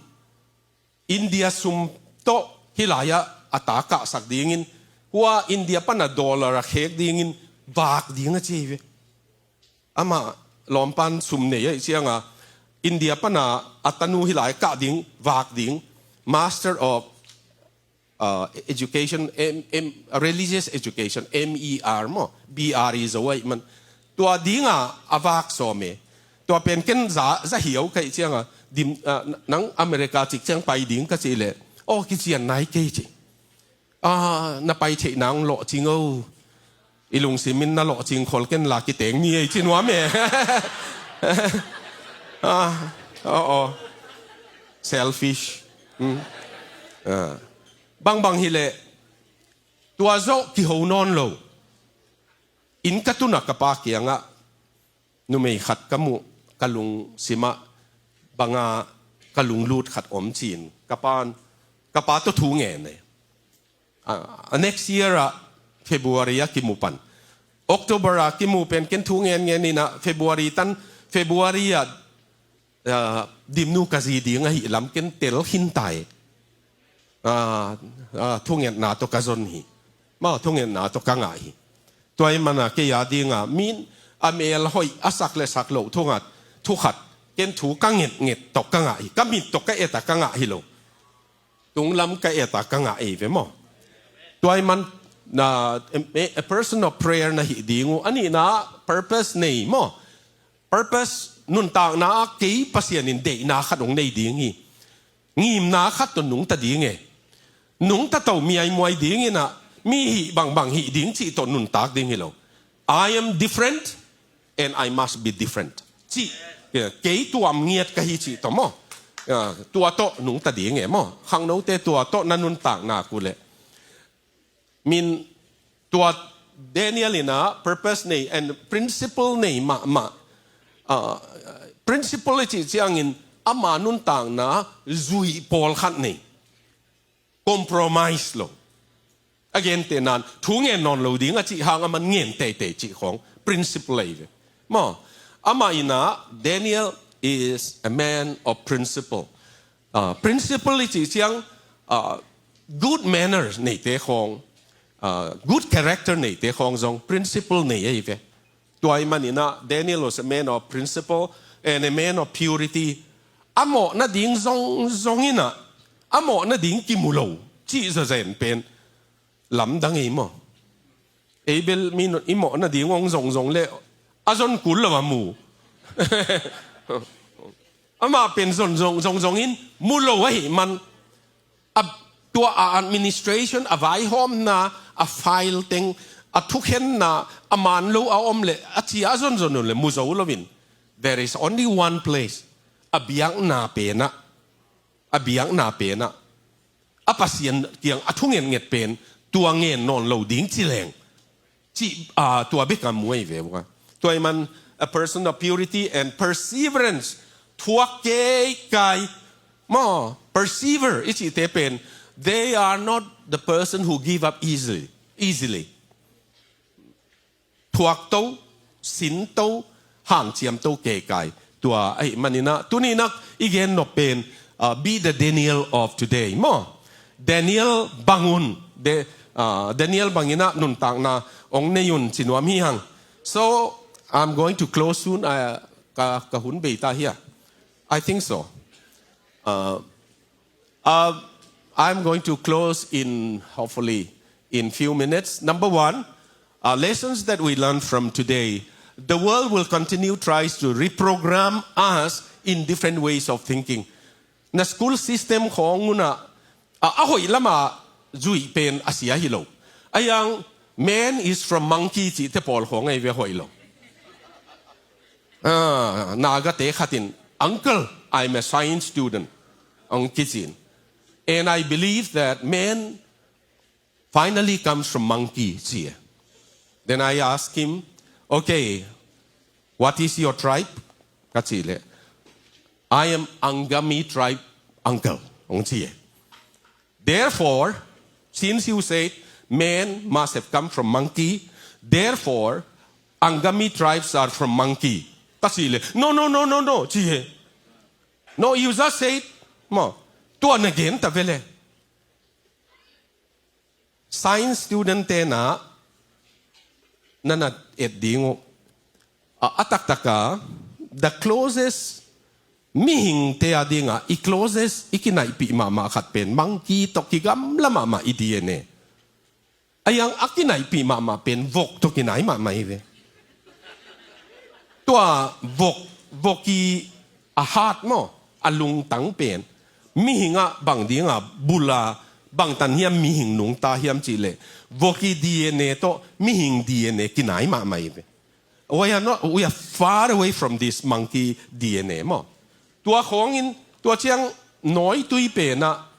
India sum tawh hih lai-ah a ta kahsak dingin, hua India panin ah dollar a khek dingin vak ding a ci hi ve. Amah lawmpa'n sum nei ahih ciangah India panin ah a tanu hih lai kah ding, vak ding, Master of, uh, Education, M, M, Religious Education, M E R maw, B R E zo ahih man. Tua dingah a vak sawm e. Tua pen ken za, za hiau ka hih ciangah, Dim, ah, nang America cik ciang pai ding ka cih leh, aw, kician nai kei ci. Ah, na pai theihna hong lawhcing o. I lungsim in na lawhcing khol ken la kiteng ni ei ci nuam e. Ah, aw, aw. Selfish. Hmm. Ah. Bangbang hileh, tua zawh kiho nawn lo. Inn ka tun a ka pa kiangah numei khat ka muh, ka lungsim ah banga ka lunglut khat om ci-in ka pa, ka pa tawh thu ngen e. Ah, next year ah February ah kimu pan. October ah kimu pen ken thu ngen ngen in ah February tan, February ah, ah, Dimnu ka zi ding ahih lam ken tel khin ta e. Ah, ah, thungetna tawh ka zon hi. Maw, thungetna tawh ka ngah hi. Tua ahih manin kei a dingin min a mel hoih a sak le sak loh thu khat, thu khat ken thu ka ngetnget tawh ka ngah hi. Ka mit tawh ka et a ka ngah hi lo. Tunglam ka et a ka ngah ei ve maw. Tua ahih manin a, a person of prayer na hih ding uh. A nihna purpose nei maw. Purpose, nuntakna ah kei Pasian in deihna khat hong nei ding hi. Ngimna khat tawh nungta ding e. Nungta to miaimuai ding in ah mi hih bangbang hih ding cih tawh nuntak ding hi lo. I am different and I must be different. Cih, kei tuam ngiat ka hi cih tawh maw. Ah, tua tawh nungta ding e maw. Khangnote tua tawh na nuntak nak uh leh. Min tua Daniel in ah purpose nei and principle nei mahmah. Ah, principle i cih ciangin ama nuntakna zuih pawlkhat nei. Compromise lo. A gentehna in thu ngen nawn lo ding a cih hang aman ngen teitei cih khawng principle ahi ve. Maw, amah in ah Daniel is a man of principle. Ah, principle i cih ciang, ah, good manners neite khawng, ah, good character neite khawng zong principle nei ahi ve. Tua ahih manin ah Daniel was a man of principle and a man of purity. A mawh nading zongzong in ah, a mawh nading kimu lo cih zazen pen lamdang ei maw. Ei bel mi i mawh nading hong zongzong leh a zon kul lo a mu. Amah pen zon zong, zongzong in mu lo ahih man a, tua a administration, a vaihawmna, a file teng, a thukhenna a man lo a om leh a ci a zonzon uh leh mu zo loin. There is only one place. A biakna pen ah, a biakna pen ah a Pasian kiang a thu ngetnget pen tua ngen nawn lo ding ci leng. Cih, ah, tua bek a mu ahi ve ua. Tua ahih man a person of purity and perseverance. Thuak keikai. Maw, persevere i cihte pen, they are not the person who give up easily, easily. Thuak to, sin to, hanciam to keikai. Tua ahih manin ah tuni in ah i gen nop pen, uh, be the Daniel of today maw. Daniel bang un, De, uh, Daniel bangin ah nuntakna hong nei un ci nuam hi hang. So I'm going to close soon. Uh, ka, ka hun bei ta hia? I think so. Uh, Uh, I'm going to close in, hopefully, in few minutes. Number one, uh, lessons that we learn from today. The world will continue tries to reprogram us in different ways of thinking. Na school system khawng un ah, a, a hoih lam a zuih pen a sia hi lo. A yang, man is from monkey cihte pawl khawng ahi ve, hoih lo. Ah, Naga te khat in, "Uncle, I'm a science student," hong kici in. "And I believe that man finally comes from monkey," ci e. Then I ask him, "Okay, what is your tribe?" Ka cih leh, "I am Angami tribe, uncle," hong ci e. "Therefore, since you said man must have come from monkey, therefore, Angami tribes are from monkey," ka cih leh, "No, no, no, no, no," ci e. "No, you just said," maw, tua na gen ta ve leh. Science student te na, na na et ding uh. A, a taktak a, the closest, mihingte a dingin i closest, i kinaihpih mahmah khat pen monkey tawh kigamla mahmah i D N A. A yang a kinaihpih mahmah pen vok tawh kinai mahmah hi ve. Tua vok, vok i a heart maw, a lungtang pen mihing ah bang dingin bul a, bangtan hiam mihing nungta hiam cih leh, vok i D N A tawh mihing D N A kinai mahmah hi ve. We are not, we are far away from this monkey D N A maw. Tua khawngin, tua ciang nawitui pen ah,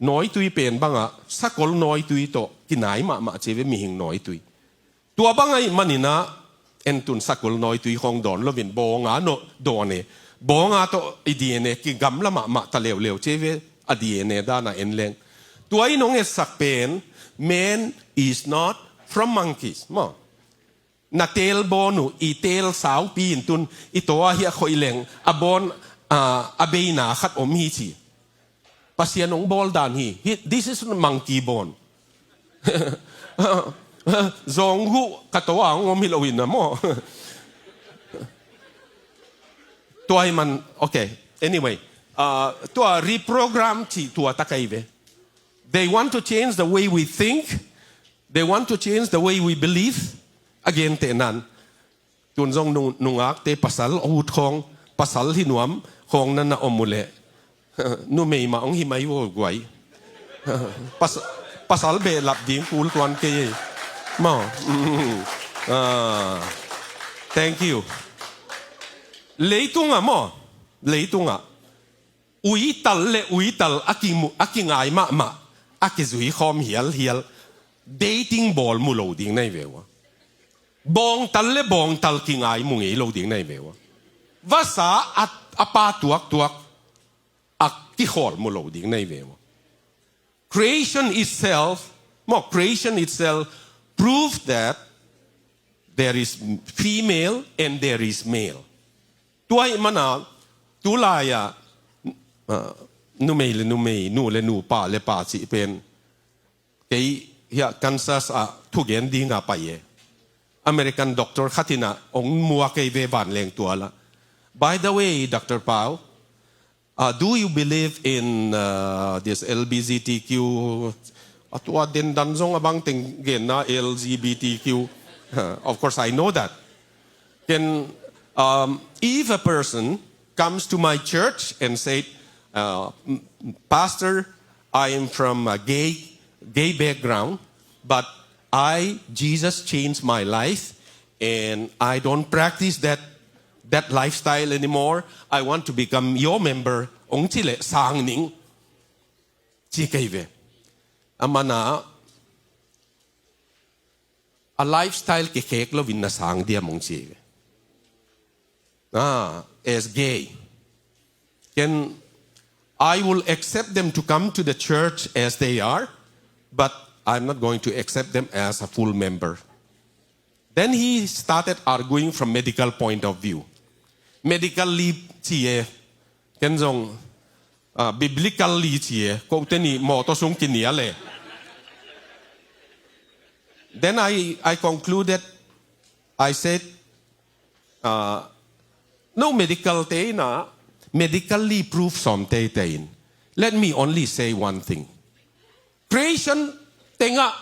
Nawitui pen bangah sakol nawitui tawh kinai mahmah ci ve, mihing nawitui. Tua bang ahih manin ah, en tun sakol nawitui khawng dawn loin bawng a nawh dawn e. Bawng a tawh i D N A kigamla mahmah ta leuleu ci ve, a D N A dan a en leng. Tua in hong etsak pen, man is not from monkeys. Maw. Na teel bawn uh, i teel saupi in tun, i taw a hiah khoih leng, a bawn, ah, a beina khat om hi ci. Pasian hong bawl dan hi. Hi, this is monkey bone. Zawng huh ka taw a hong om hi lo in a maw. Tua hi man, okay. Anyway, ah, tua reprogram ci tua ta kai ve. They want to change the way we think. They want to change the way we believe. Again, te nan. Tun zong nu-, nungakte pasal a ut khawng, pasal hi nuam khawng na na om uh leh. Numei mah hong hi mai vo guai. Pas-, pasal behlap ding kul tuan kei ei. Maw. Mm. Ah. Thank you. Leitungah maw. Leitungah. Uital le uital a kimu-, a kingai mahmah, a kizui khawm hialhial, dating bawl mu lo ding na hi ve ua. Bawngtal le bawngtal kingai mu ngei lo ding na hi ve ua. Vasa a, a pa tuaktuak a kikhawl mu lo ding na hi ve ua. Creation itself, maw, creation itself prove that there is female and there is male. Tua ahih mana, tulai-a, ah, numei le numei, nu le nu, pa le pa cih pen. Kei hiah Kansas ah thugen dinga pai e. American doctor khat in ah hong muak ei ve vanleng tual ah. By the way, Doctor Pau, uh, do you believe in, uh, this L B G T Q? A tua den dan zong a bang teng genna L G B T Q. Of course, I know that. Then, um, if a person comes to my church and said, uh, "M-, Pastor, I am from a gay, gay background, but I, Jesus changed my life, and I don't practice that, that lifestyle anymore. I want to become your member." Hong ci leh sang ning. Ci kei ve. A mana, a lifestyle kikhek loin na sang diam hong ci ve. Ah, as gay. Then I will accept them to come to the church as they are, but I'm not going to accept them as a full member. Then he started arguing from medical point of view. Medically ci e, ken zong, ah, biblically ci e, kote nih mawtaw sung kinial e. Then I, I concluded, I said, ah, no medical te in ah, medically proof sawm teitei in. Let me only say one thing. Creation tengah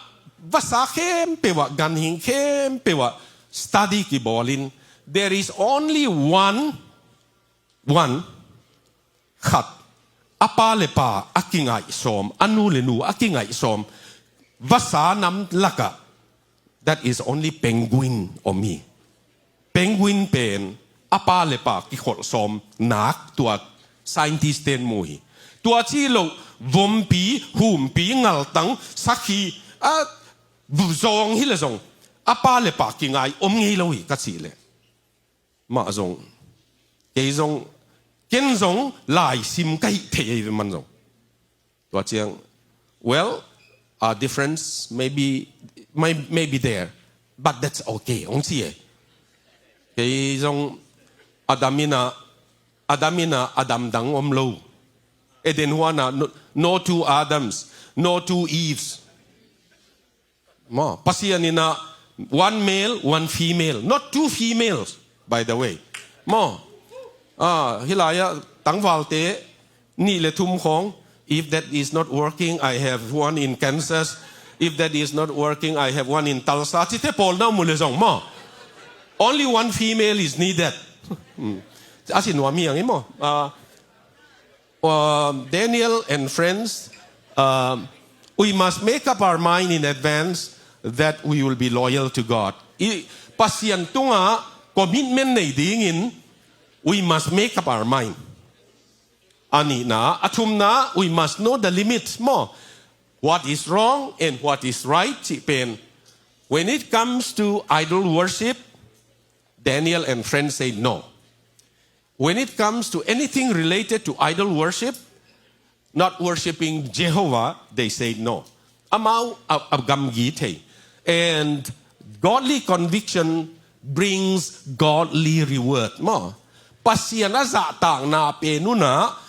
vasa khempeuh ah, ganhing khempeuh ah study kibawlin, there is only one, one, khat, a pa le pa a kingaih sawm, a nu le nu a kingaih sawm, vasa nam lakah, that is only penguin om hi. Penguin pen a pa le pa kikholh sawm nak tua scientist ten mu hi. Tua ci loh, vompi, humpi, ngaltang, sakhi, a, zawng hi le zong a pa le pa kingai om ngei lo hi ka cih leh. Mah zong, kei zong, ken zong laisim ka hih thei ei ve man zong. Tua ciang, well, our difference may be, may, may be there, but that's okay, hong ci e. Kei zong Adam in ah, Adam in ah Adam dang om lo. Eden huan ah, no, no two Adams, no two Eves. Maw, Pasian in ah, one male, one female, not two females, by the way. Maw, ah, hih lai-ah tangvalte nih le thum khawng, if that is not working, I have one in Kansas. If that is not working, I have one in Tulsa. Cite pawl na mu le zong maw. Only one female is needed. Hmm. A si nuam hi ang i maw. Ah, Um, Daniel and friends, um, we must make up our mind in advance that we will be loyal to God. I, Pasian tungah commitment nei dingin, we must make up our mind. A nihna, a thumna, we must know the limit maw. What is wrong and what is right cih pen. When it comes to idol worship, Daniel and friends said no. When it comes to anything related to idol worship, not worshipping Jehovah, they said no. Amau a, a gamgi thei. And godly conviction brings godly reward maw. Pasian a zahtakna pen un ah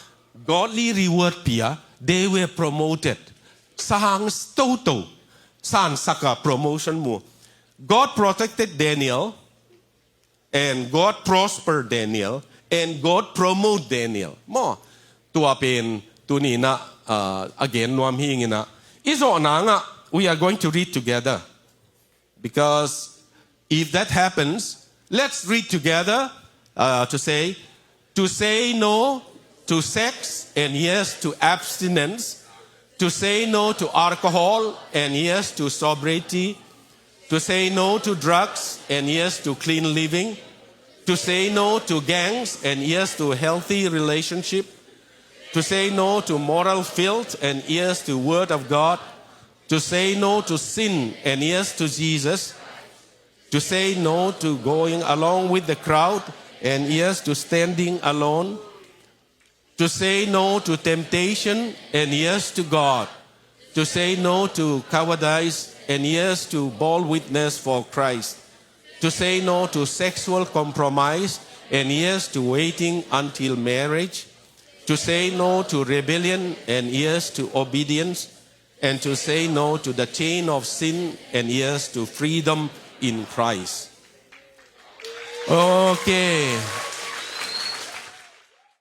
godly reward pia, they were promoted. Sang toto, sang saka promotion mu. God protected Daniel, and God prospered Daniel, and God promote Daniel maw. Tua pen tuni in ah, uh, a gen nuam hi ing in ah, i zawhna ngah, we are going to read together. Because if that happens, let's read together, uh, to say, to say no to sex and yes to abstinence, to say no to alcohol and yes to sobriety, to say no to drugs and yes to clean living, to say no to gangs and yes to healthy relationship, to say no to moral filth and yes to word of God, to say no to sin and yes to Jesus, to say no to going along with the crowd and yes to standing alone, to say no to temptation and yes to God, to say no to cowardice and yes to bold witness for Christ, to say no to sexual compromise and yes to waiting until marriage, to say no to rebellion and yes to obedience, and to say no to the chain of sin and yes to freedom in Christ. Okay.